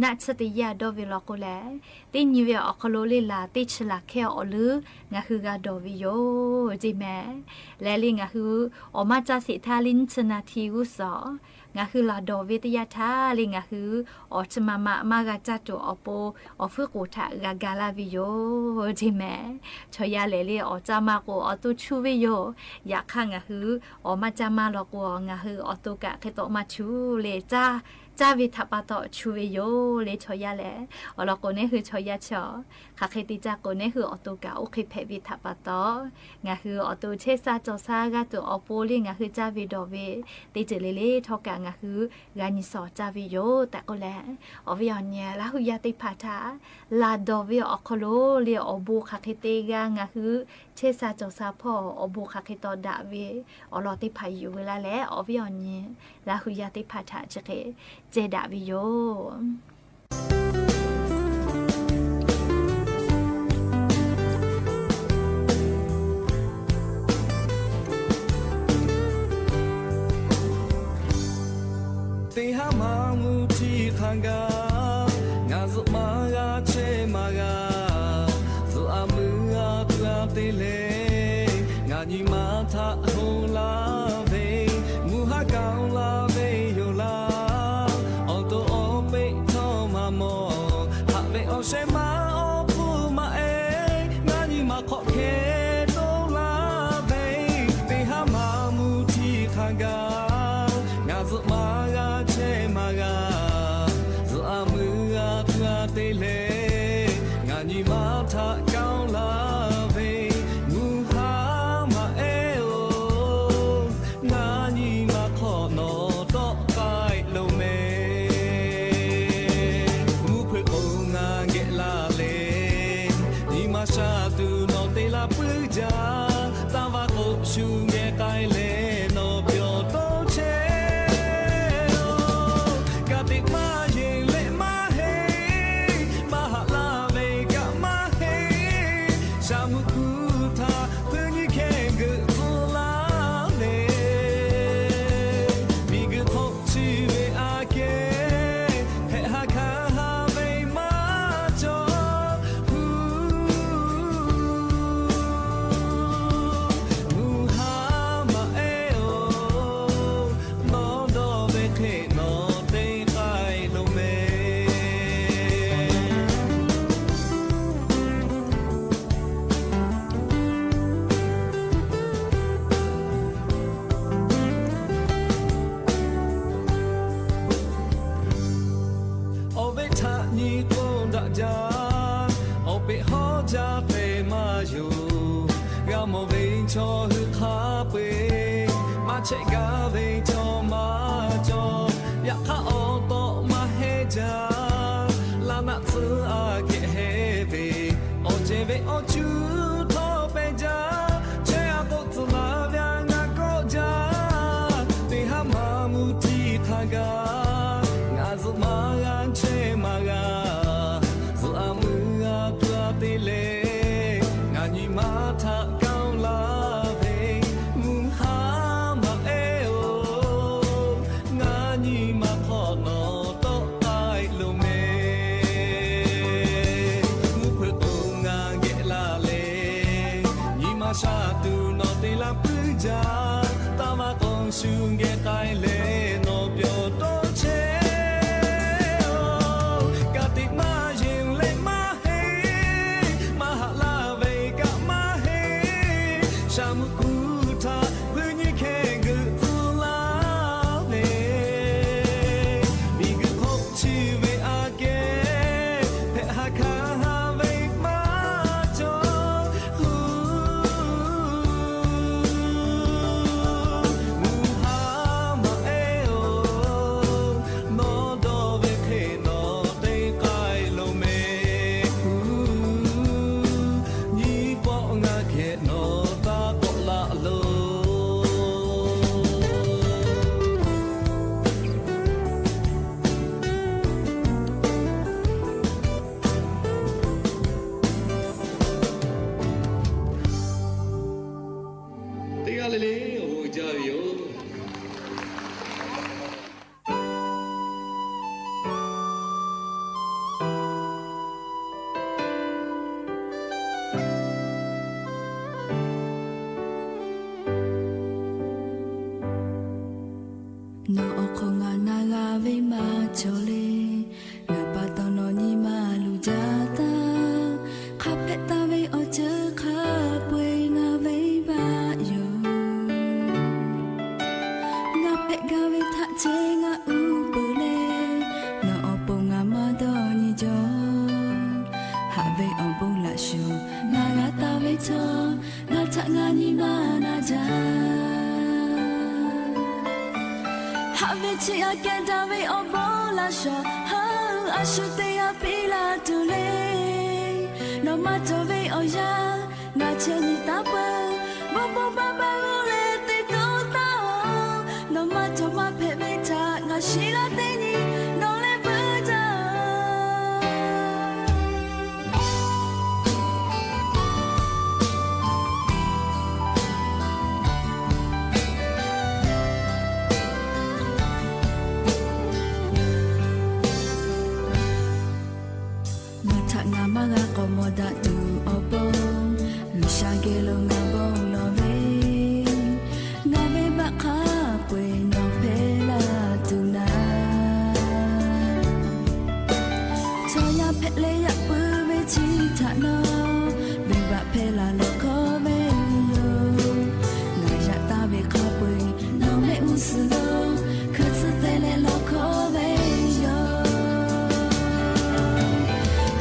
naˆ tsuhˇ teˇ yanˇ dawˇ ve law k'o lehˬ, teˇ nyi ve awˬ hk'aw lo le laˬ teˇ chi laˬ hkehˇ awˬ leuˉ ngaˬ hui g'a dawˬ ve yoˬ ceˇ mehˍ. Lehˬ le ngaˬ hui awˬ maˇ caˇ sheˍ htaˇ le nyiˇ chi naˍ hti g'uˇ suhˍ ngaˬ hui laˬ dawˬ ve teˇ yanˇ htaˇ le ngaˬ hui awˬ chi ma ma maˇ g'a caˇ tuˬ awˬ pon awˬ fuiˉ k'oˍ htaꞈ g'a ga laˇ ve yoˬ ceˇ mehˍ. Chaw yaˇ lehˬ le awˬ caˇ maˇ k'o awˬ to chu ve yoˬ. Yaꞈ hk'aˇ ngaˬ hui awˬ maˇ caˇ maˇ law k'o, ngaˬ hui awˬ to kaꞈ hk'e tawˆ maˇ chu le, caˇ, caˇ ve htaꞈ pa taw chu ve yoˬ le chaw yaˇ lehˬ. Awˬ lawn k'o neˇ hui chaw yaˇ chi hk'aˬ hk'e te caˇ k'o, neˇ hui awˬ to kaꞈ oˇ hk'e hpehꞈ ve htaꞈ pa taw, ngaˬ hui awˬ to chehˇ sha cawˬ sha g'a tuˬ awˬ pon le ngaˬ hui caˇ ve dawˬ ve teˇ ceuˬ le le htawˇ kaꞈ ngaˬ hui g'a nyi shawˍ caˇ ve yoˬ tehꞈ k'oˆ leh, awˬ viˉ awˬ nyi Laˇ hu yaˇ teˇ hpaˍ htaꞈ laˬ dawˬ ve awˬ hk'aw lo le awˬ bon hk'aˬ hk'e te g'a, ngaˬ hui chehˇ sha cawˬ sha hpawˇ awˬ bon hk'aˬ hk'e taw daꞈ ve awˬ lawn teˇ hpaˍ yuˬ ve laˇ leh, awˬ viˉ awˬ nyi Laˇ hu yaˇ teˇ hpaˍ htaꞈ chi hk'e ceh daꞈ ve yoˬ. Teˇ haˉ maˇ mvuhˇ htiˇ hk'a gaˇ, ngaˬ zuhꞈ maˇ g'a chehˇ maˇ g'a. Zuhꞈ a meuˇ a tuˬ a te leh, ngaˬ nyi ma htaꞈ hoˆ laˇ ve, mvuhˇ haˉ kaoˍ laˇ ve yoˬ laˇ. Awˬ to awˬ peˆ htawˇ maˇ mawˬ, haꞈ ve awˬ shehˍ ma awˬ hpfuhˇ maˇ e, ngaˬ nyi ma hk'awꞈ hkeh toˆ laˇ ve, teˇ haˉ maˇ mvuhˇ htiˇ hk'a gaˇ, ngaˬ zuhꞈ maˇ g'a chehˇ maˇ g'a. Zuhꞈ a meuˇ a tuˬ a te leh, ngaˬ nyi ma htaꞈ kaoˍ laˇ ve, mvuhˇ haˉ maˇ e oˬ, ngaˬ nyi ma hk'awꞈ nawˬ tawˆ k'ai lo meh. Mvuhˇ hpeuꞈ k'o ngaˬ geh laˇ leh, nyi ma sha tuˬ nawˬ te laˇ puiˉ jaˇ. Taˇ vaˇ k'o shu geh k'ai leh nawˬ pyawˬ toˇ chehˇ oˬ. Ka tiꞈ maˇ yeˬ leh maˇ heˆ, maˇ haꞈ laˇ ve kaꞈ maˇ heˆ. Shaˍ mvuhˇ hkuˇ htaꞈ hpuiˇ nyiˇ hkehˇ geuꞈ tcuh laˇ leh, miˬ guiˬ hk'oˆ chi ve aꞈ kehˉ hpehꞈ ha hkanˍ ha ve maˇ cawˬ. Mvuhˇ haˉ maˇ e oˬ, nawˬ dawˇ ve hk'e nawˬ te k'ai lo meh. Awˬ ve htaꞈ nyi k'oˆ daꞈ jaˇ, awˬ peꞈ hawˉ jaˇ hpehꞈ maˇ yoˬ. G'a mawˬ ve chaw hui hk'a peu-e, maˇ chehˇ gaˇ ve chaw maˇ cawˬ. Yaꞈ hk'aˇ awˬ tawꞈ maˇ heˆ jaˇ, laˇ naˆ tcuhˉ aꞈ kehˉ heˆ ve, awˬ cehˬ ve awˬ cuˇ htawˇ pehˇ jaˇ. Chehˇ a k'oˆ tcuh laˇ ve ngaˬ kawˆ jaˇ. Teˇ haˉ maˇ mvuhˇ htiˇ hk'a gaˇ, ngaˬ zuhꞈ maˇ g'a chehˇ maˇ g'a. Zuhꞈ a meuˇ a tuˬ a te leh, ngaˬ nyi ma htaꞈ kaoˍ laˇ ve, mvuhˇ haˉ maˇ e oˬ, ngaˬ nyi ma hk'awꞈ nawˬ tawˆ k'ai lo meh. Mvuhˇ hpeuꞈ k'o ngaˬ geh laˇ leh, nyi ma sha tuˬ nawˬ te laˇ puiˉ jaˇ. Taˇ maˇ k'o shu geh k'ai leh nawˬ pyawˬ toˇ chehˇ oˬ. Ka tiꞈ maˇ yeˬ leh maˇ heˆ, maˇ haꞈ laˇ ve kaꞈ maˇ heˆ. Shaˍ mvuhˇ hkuˇ htaꞈ hpuiˇ nyiˇ hkehˇ geuꞈ tcuh laˇ ve, miˬ guiˬ hk'oˆ chi ve aꞈ kehˉ hpehꞈ ha hkanˍ ha ve maˇ cawˬ. Mvuhˇ haˉ maˇ e oˬ, Ngaˬ nyi ma na jaˇ. Haꞈ ve chi aꞈ kehˬ daꞈ ve awˬ bon laˇ shawˍ, ha, a shu teˇ yanˇ piˇ la tuˬ le. Nawˬ maˇ cawˬ ve awˬ yanˇ ngaˬ chehˇ nyi taˍ peuˬ. Bon bon ba ba g'uˇ leh te toˇ taˍ-oˬ. Nawˬ maˇ cawˬ maˇ hpehꞈ ve htaꞈ ngaˬ shiˍ laˇ teˇ nyi nawˬ leh veuˇ jaˇ-oˬ. Ngaˬ htaꞈ ngaˬ maˇ g'a k'awꞈ mawˬ daꞈ tuˬ awˬ pon, G'uiˬsha geh lo ngaˬ bon lawˬ ve, ngaˬ venˇbaˆ hk'a peu-eˬ nawˬ hpehˇ laˇ tuˬ naˍ. Chaw yaˇ hpehꞈ leh yaꞈ puiˉ ve chi htaꞈ nawˬ venˇbaˆ hpehˇ laˇ lawˬ hkawˇ ve yoˬ. Ngaˬ yaꞈ taˍ ve hk'a peu-eˬ nawˬ mehˆ g'uˇ suhˍ lo hkui tcuhˉ te leh lawˬ hkawˇ ve yoˬ.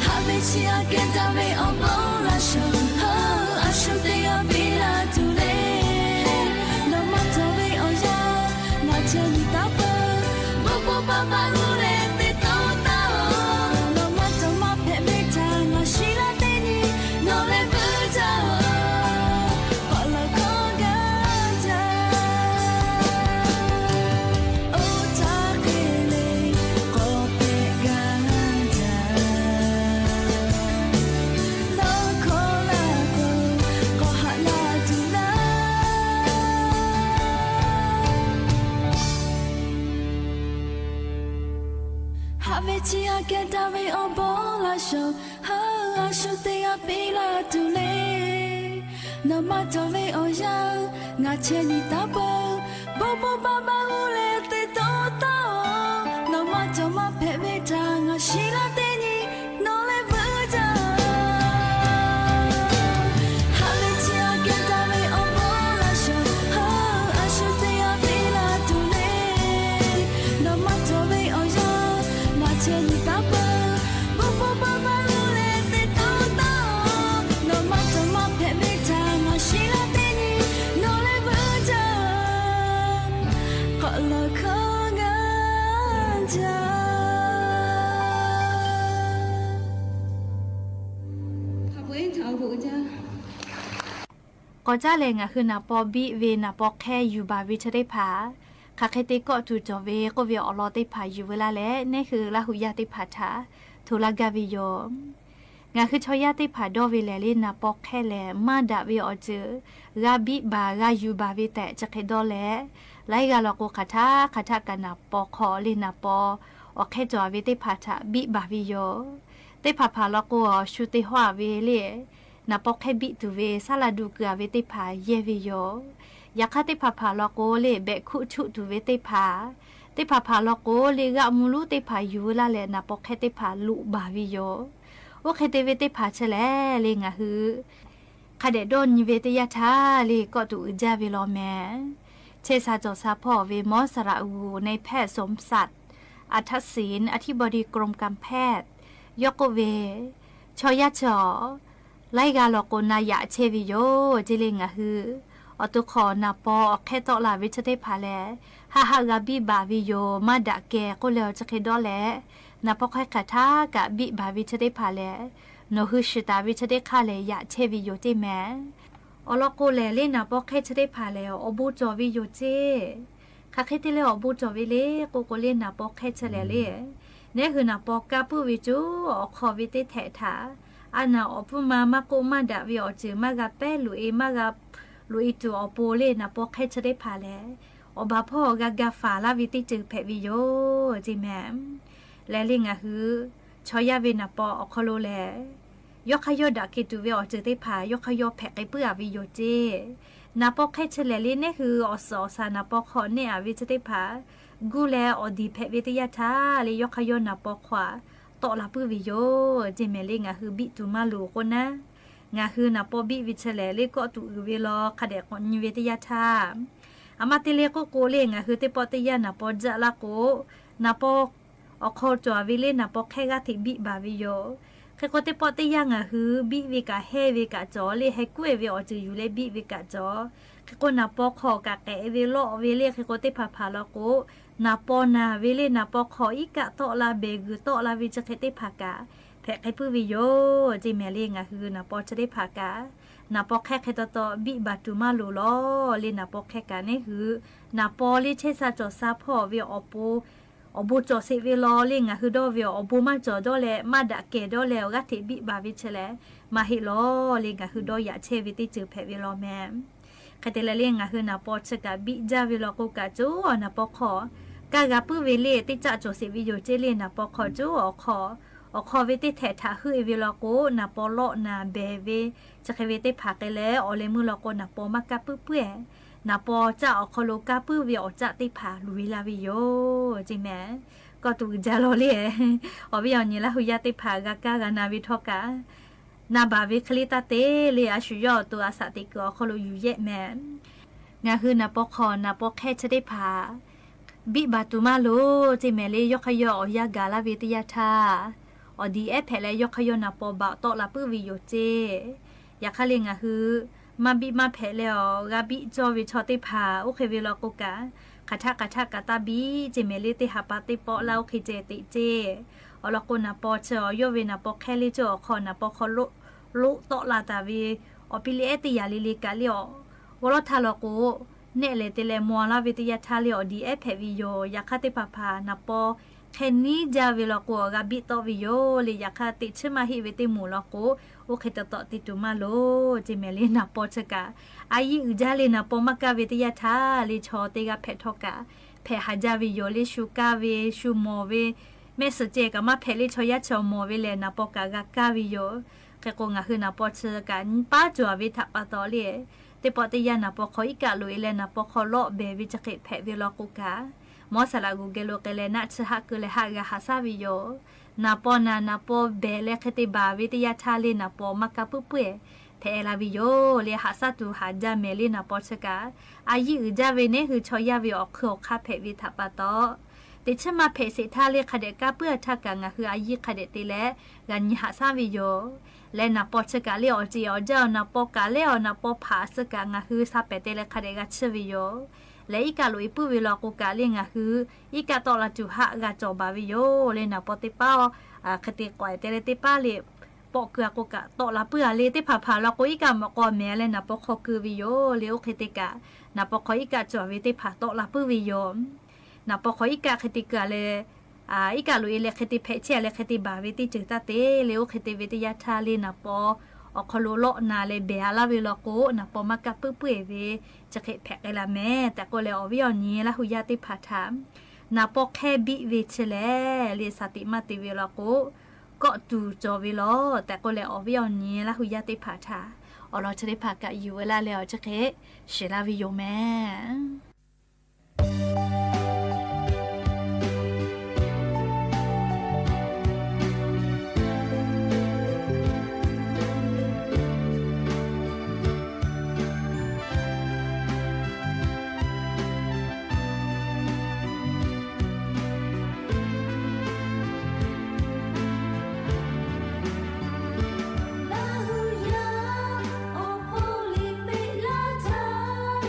Haꞈ ve chi aꞈ kehˬ daꞈ ve awˬ bon laˇ shawˍ, ha, a shu teˇ yanˇ piˇ la tuˬ le. Nawˬ maˇ cawˬ ve awˬ yanˇ ngaˬ chehˇ nyi taˍ peuˬ. Bon bon ba ba g'uˇ leh te toˇ taˍ-oˬ. Nawˬ maˇ cawˬ maˇ hpehꞈ ve htaꞈ ngaˬ shiˍ laˇ teˇ nyi nawˬ leh veuˇ jaˇ-oˬ. K'awꞈ lawˬ hkawˇ gaˇ jaˇ. Oˇ htaˇ hk'e le k'awꞈ hpehꞈ gaˇ jaˇ. Nawˬ hkawˇ laˇ k'o k'awꞈ haꞈ la tuˬ laˇ. Haꞈ ve chi aꞈ kehˬ daꞈ ve awˬ bon laˇ shawˍ, ha, a shu teˇ yanˇ piˇ la tuˬ le. Nawˬ maˇ cawˬ ve awˬ yanˇ ngaˬ chehˇ nyi taˍ peuˬ. Bon bon ba ba g'uˇ leh te toˇ taˍ-oˬ. Nawˬ maˇ cawˬ maˇ hpehꞈ ve htaꞈ ngaˬ shiˍ laˇ teˇ nyi nawˬ leh veuˇ jaˇ-oˬ. Haꞈ ve chi aꞈ kehˬ daꞈ ve awˬ bon laˇ shawˍ, ha, a shu teˇ yanˇ piˇ la tuˬ le. Nawˬ maˇ cawˬ ve awˬ yanˇ ngaˬ chehˇ nyi taˍ peuˬ. Bon bon ba ba g'uˇ leh te toˇ taˍ-oˬ. Nawˬ maˇ cawˬ maˇ hpehꞈ ve htaꞈ ngaˬ shiˍ laˇ teˇ nyi nawˬ leh veuˇ jaˇ-oˬ. K'awꞈ lawˬ hkawˇ gaˇ jaˇ. K'awꞈ caˉ lehˬ, ngaˬ hui naˍ paw biˆ ve naˍ paw hk'ehˇ yuˬ baˬ ve chi teˇ hpaˍ, hk'aˬ hk'e te kawˆ tuˬ cawˬ ve k'oˆ ve awˬ lawn teˇ hpaˍ yuˬ veu laˇ leh, neˇ hui Laˇ huˍ yaˇ teˇ hpaˍ htaꞈ hto laˇ gaˇ ve yoˬ. Ngaˬ hui chaw yaˇ teˇ hpaˍ dawˇ ve lehˬ le, naˍ paw hk'ehˇ lehˬ maˇ daꞈ ve awˬ ceuˬ g'a biˆ baˬ g'a yuˬ baˬ ve tehꞈ chi hk'e dawˇ leh, laiˉ g'aˇ law k'o hk'aˬ htaˆ hk'aˬ htaˆ kaꞈ naˍ paw hk'aw le naˍ paw awˬ hk'ehˇ cawˬ ve teˇ hpaˍ htaꞈ biˆ baˬ ve yoˬ. Teˇ hpaˍ hpaˍ law k'o, awˬ shu te hawˇ-a ve le, naˍ paw hk'ehˇ biˆ tuˬ ve saˉ laꞈ duˬ keu-a ve teˇ hpaˍ yehˇ ve yoˬ. Yaꞈ hk'aˇ teˇ hpaˍ hpaˍ law k'o le, behꞈ hkuˆ chuˆ tuˬ ve teˇ hpaˍ, teˇ hpaˍ hpaˍ law k'o le, g'aˆ mvuhˇ lonˉ teˇ hpaˍ yuˬ veu laˇ leh naˍ paw hk'ehˇ teˇ hpaˍ loꞈ baˬ ve yoˬ. Oˇ hk'e te ve teˇ hpaˍ chi lehˬ le, ngaˬ hui hk'a dehꞈ dawˇ nyi ve teˇ yanˇ htaˇ le, kawˆ tuˬ uiˍ jaˇ ve law mehˍ. Chehˇ sha cawˬ sha hpawˇ ve มอสระอู่ นายแพทย์สมศักดิ์ อัฏฐศิลป์ อธิบดีกรมการแพทย์ yawˇ k'oˆ ve, chaw yaˇ chaw laiˉ g'aˇ law k'o na yaꞈ chehˇ ve yoˬ. Te leh ngaˬ hui awˬ to hk'awꞈ naˍ paw awˬ hk'ehˇ tawˆ la ve chi teˇ hpaˍ lehˬ, haˆ haˆ g'a biˆ baˬ ve yoˬ, maˇ daꞈ kehˬ k'oˆ leh awˬ chi hk'e dawˇ leh, naˍ paw hk'ehˇ hk'aˬ htaˇ kaꞈ biˆ baˬ ve chi teˇ hpaˍ lehˬ, nawˬ hui shiˍ taˍ ve chi teˇ hk'aˇ lehˬ yaꞈ chehˇ ve yoˬ teˇ mehˍ. Awˬ lawn k'o lehˬ le, naˍ paw hk'ehˇ chi teˇ hpaˍ lehˬ awˬ bon cawˬ ve yoˬ ceˇ. Hk'aˬ hk'e te leh awˬ bon cawˬ ve le k'oˆ k'o le, naˍ paw hk'ehˇ chi lehˬ le, neˇ hui naˍ paw kaˇ puiˉ ve coˬ awˬ hk'aw ve teˇ htehꞈ htaꞈ a naˍ awˬ pfuhˇ ma maˇ k'oˆ maˇ daꞈ ve awˬ ceuˬ maˇ g'a pehˉ loꞈ-e maˇ g'a loꞈ-e tuˬ awˬ pon le, naˍ paw hk'ehˇ chi teˇ hpaˍ lehˬ, awˬ baˬ hpawˇ g'a ga faˍ laˇ ve teˇ ceuˬ hpehꞈ ve yoˬ ceˇ mehˍ. Lehˬ le ngaˬ hui chaw yaˇ ve naˍ paw awˬ hk'aw lo lehˬ, yawˇ hk'aˇ yawˇ daꞈ kehˬ tuˬ ve awˬ ceuˬ teˇ hpaˍ yawˇ hk'aˇ yawˇ hpehꞈ k'ai puiˉ-a ve yoˬ ceˇ. Naˍ paw hk'ehˇ chi lehˬ le, neˇ hui awˬ suhˍ awˬ shaˍ naˍ paw hk'aw neˇ-a ve chi teˇ hpaˍ gu leh awˬ diˬ hpehꞈ ve teˇ yanˇ htaˇ le, yawˇ hk'aˇ yawˇ naˍ paw hk'aw tawˆ la puiˉ ve yoˬ ceˇ mehˍ le. Ngaˬ hui biˆ tuˬ maˇ loˍ k'oˆ naˉ, ngaˬ hui naˍ paw biˆ ve chi lehˬ le, kawˆ tuˬ uiˍ ve law hk'a dehꞈ k'awꞈ nyi ve teˇ yanˇ htaˇ, a ma te le k'oˆ k'o le, ngaˬ hui teˇ pawˆ teˇ yanˇ naˍ paw jaˆ laˇ k'o, naˍ paw awˬ hk'aw cawˬ-a ve le, naˍ paw hk'ehˇ g'aˇ hteꞈ biˆ baˬ ve yoˬ. Hk'e k'o teˇ pawˆ teˇ yanˇ ngaˬ hui biˆ ve kaꞈ hehˇ ve kaꞈ cawˬ le, heh kuˉ-e ve awˬ ceuˬ yuˬ leh biˆ ve kaꞈ cawˬ. Hk'e k'o naˍ paw hk'aw kaꞈ k'ehꞈ ve lawˆ ve le, hk'e k'o teˇ hpaˍ hpaˍ law k'o, naˍ paw naˬ ve le, naˍ paw hk'aw iˉ kaˆ tawˆ la, behˬ g'uiˬ tawˆ la ve chi hk'e teˇ hpaˍ kaꞈ hpehꞈ k'ai puiˉ ve yoˬ. Ceˇ mehˍ le ngaˬ hui naˍ paw chi teˇ hpaˍ kaꞈ, naˍ paw hk'ehˇ hk'e taw taw biˆ baˬ tuˬ maˇ loˍ lawˬ le. Naˍ paw hk'ehˇ kaꞈ neˉ hui, naˍ paw le chehˇ sha cawˬ sha hpawˇ ve awˬ pon awˬ bon cawˬ sheˍ ve law le, ngaˬ hui dawˇ ve awˬ bon maˇ cawˬ dawˇ leh maˇ daꞈ kehˬ dawˇ leh awˬ g'aˇ hteꞈ biˆ baˬ ve chi lehˬ, maˇ heˆ lawˬ le. Ngaˬ hui dawˇ yaꞈ chehˇ ve teˇ ceuˬ hpehꞈ ve law mehˍ. Hk'e te leh le ngaˬ hui naˍ paw chi kaꞈ biˆ jaˇ ve law k'o kaꞈ, coˇ naˍ paw hk'aw kaˇ g'a puiˉ ve le, teˇ caˆ cawˬ sheˍ ve yoˬ ceˇ le. Naˍ paw hk'aw coˇ awˬ hk'aw, awˬ hk'aw ve teˇ htehꞈ htaꞈ heuˆ-e ve law k'o, naˍ paw lawˆ naˍ behˬ ve chi hk'e ve teˇ hpaˍ k'ai leh awˬ leh meuˇ law k'o, naˍ paw maˇ kaˇ puiˉ puiˉ-e. Naˍ paw caˆ awˬ hk'aw lo kaˇ puiˉ ve awˬ caˆ teˇ hpaˍ luˬ-e la ve yoˬ ceˇ mehˍ. Kawˇ tuˬ uiˍ jaˇ law le. Awˬ viˉ awˬ nyi Laˇ hu yaˇ teˇ hpaˍ g'a kaˇ g'a na ve htawˇ kaꞈ, na baˬ ve hk'e le taˇ te le. A shu yawˇ awˬ to a shaꞈ teꞈ kuiˬ awˬ hk'aw lo yuˬ yehˆ mehˍ. Ngaˬ hui naˍ paw hk'aw naˍ paw hk'ehˇ chi teˇ hpaˍ biˆ baˬ tuˬ maˇ loˍ ceˇ mehˍ le. Yawˇ hk'aˇ yawˇ awˬ yanˇ gaˬ laˇ ve teˇ yanˇ htaˇ, awˬ diˬ ehˉ hpehꞈ leh yawˇ hk'aˇ yawˇ naˍ paw baˬ tawˆ la puiˉ ve yoˬ ceˇ. Yaꞈ hk'aˇ le ngaˬ hui maˇ biˆ maˇ hpehꞈ leh awˬ g'a biˆ cawˇ ve chaw teˇ hpaˍ oˇ hk'e ve law k'o kaꞈ, hk'aˬ htaˆ hk'aˬ htaˆ kaꞈ taˇ biˆ ceˇ mehˍ le. Teˇ ha pa teˇ pawˆ laˇ oˇ hk'e ceh teꞈ ceˇ. Awˬ lawn k'o naˍ paw chi awˬ yawˇ ve naˍ paw hk'ehˇ le cawˇ awˬ hk'aw naˍ paw hk'aw loˆ loˆ tawˆ la taˍ ve awˬ piˇ liˇ ehˉ teˇ yaꞈ le le kaꞈ le awˬ g'aw lawˇ htaˇ law k'o, nehˆ leh te leh maw laˇ ve teˇ yanˇ htaˇ le awˬ diˬ ehˉ hpehꞈ ve yoˬ. Yaꞈ hk'aˇ teˇ hpaˍ hpaˍ naˍ paw hk'ehˇ niˉ jaˇ ve law k'o awˬ g'a biˆ tawˆ ve yoˬ le. Yaꞈ hk'aˇ teꞈ chiˉ maˇ heˆ ve teˇ moˍ law k'o, oˇ hk'e taw taw te tuˬ maˇ loˍ ceˇ mehˍ le. Naˍ paw chi kaꞈ a yiˇ uiˍ jaˇ le. Naˍ paw maˇ kaˇ ve teˇ yanˇ htaˇ le chaw teˇ g'aˇ hpehꞈ htawˇ kaꞈ hpehꞈ haˍ jaˇ ve yoˬ le. Shu kaˇ ve shu mawˬ ve mehˆ suhˍ ceh kaꞈ maˇ hpehꞈ le. Chaw yaˇ chi awˬ mawˬ ve lehˬ naˍ paw kaꞈ g'a kaˇ ve yoˬ. Hk'e k'o ngaˬ hui naˍ paw chi kaꞈ nyi paˉ cawˬ ve htaꞈ pa taw le, teˇ pawˆ teˇ yanˇ naˍ paw hk'aw iˉ kaˆ loꞈ-e leh naˍ paw hk'aw lawˆ behˬ ve chi hk'e hpehꞈ ve law k'o kaꞈ, mawˇ saˍ laꞈ g'oˬ geh lo k'ai leh naˆ chi haˆ keu leh haˆ g'a haꞈ shaˉ ve yoˬ. Naˍ paw naˬ naˍ paw behˬ leh hk'e te baˬ ve teˇ yanˇ htaˇ le naˍ paw maˇ kaˇ puiˉ puiˉ-e hpehꞈ la ve yoˬ le. Haꞈ shaˉ tuˬ haˍ jaˇ mehˍ le. Naˍ paw chi kaꞈ a yiˇ uiˍ jaˇ ve neˉ hui chaw yaˇ ve awˬ hk'ui awˬ hk'aˇ hpehꞈ ve htaꞈ pa taw, teꞈ chiˉ maˇ hpehꞈ sheˍ htaˇ le hk'a dehꞈ kaˇ puiˉ-a htaˇ kaꞈ ngaˬ hui a yiˇ hk'a dehꞈ te leh g'a nyi haꞈ shaˉ ve yoˬ. Leh naˍ paw chi kaꞈ le awˬ ceˬ awˬ jaˇ awˬ naˍ paw kaꞈ leh awˬ naˍ paw hpaꞈ suh kaꞈ ngaˬ hui sha pehˍ te leh hk'a dehꞈ g'a chiˇ ve yoˬ. Leh iˉ kaˆ loꞈ-e puiˉ ve law k'o kaꞈ le ngaˬ hui iˉ kaˆ tawˆ la tuˬ haˆ g'a cawˬ baˬ ve yoˬ le. Naˍ paw teˇ paˉ hk'e te k'awꞈ-e te leh teˇ paˉ le pawˆ keu-a k'o kaꞈ tawˆ la puiˉ-a le. Teˇ hpaˍ hpaˍ law k'o iˉ kaˆ mawꞈ k'aw mehˍ leh naˍ paw hk'aw keu ve yoˬ le. Oˇ hk'e te kaꞈ naˍ paw hk'aw iˉ kaˆ cawˬ ve teˇ hpaˍ tawˆ la puiˉ ve yoˬ. Naˍ paw hk'aw iˉ kaˆ hk'e te keu-a leh, iˉ kaˆ loꞈ-e leh hk'e te hpehꞈ chehˇ-a leh hk'e te baˬ ve teˇ ceuˬ taˇ te le. Oˇ hk'e te ve teˇ yanˇ htaˇ le naˍ paw awˬ hk'aw lo lawˆ na leh behˬ-a laˇ ve law k'o, naˍ paw maˇ kaˇ puiˉ puiˉ-e ve chi hk'e hpehꞈ k'ai la mehˍ tehꞈ k'oˆ leh, awˬ viˉ awˬ nyi Laˇ hu yaˇ teˇ hpaˍ htaꞈ naˍ paw hk'ehˇ biˆ ve chi lehˬ le shaˍ tiꞈ maˇ te ve law k'o, kawˆ tuˬ cawˬ ve law tehꞈ k'oˆ leh, awˬ viˉ awˬ nyi Laˇ hu yaˇ teˇ hpaˍ htaꞈ awˬ lawn chi teˇ hpaˍ kaꞈ yuˬ ve laˇ leh awˬ chi hk'e shiˍ laˇ ve yoˬ mehˍ. Laˇ hu yaˇ awˬ hpawˇ liꞈ peꞈ laˇ htaˇ,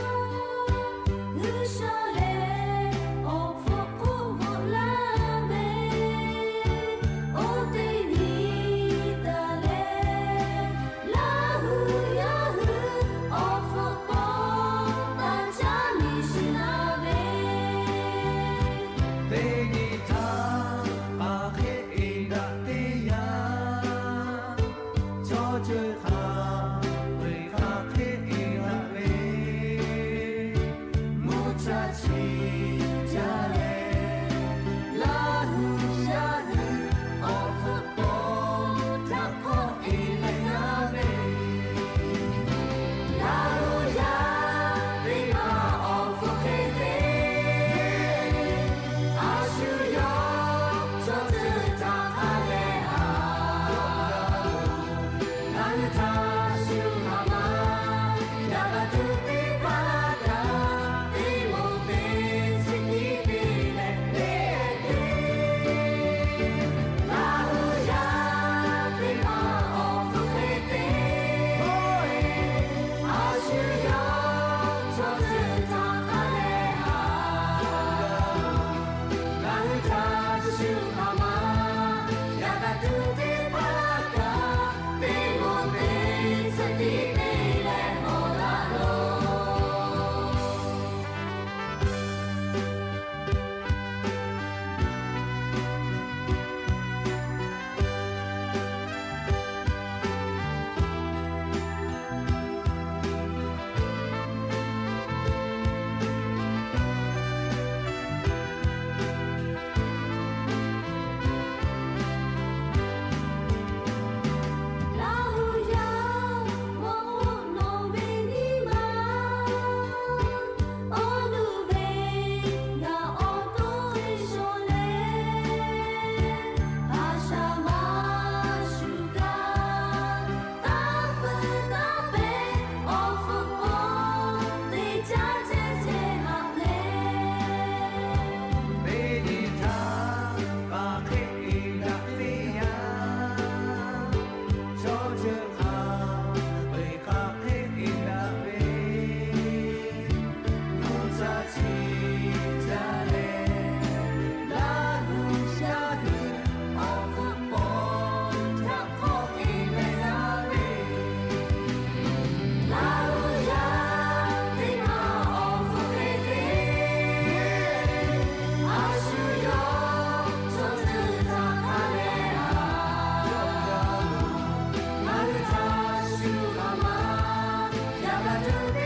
Hk'e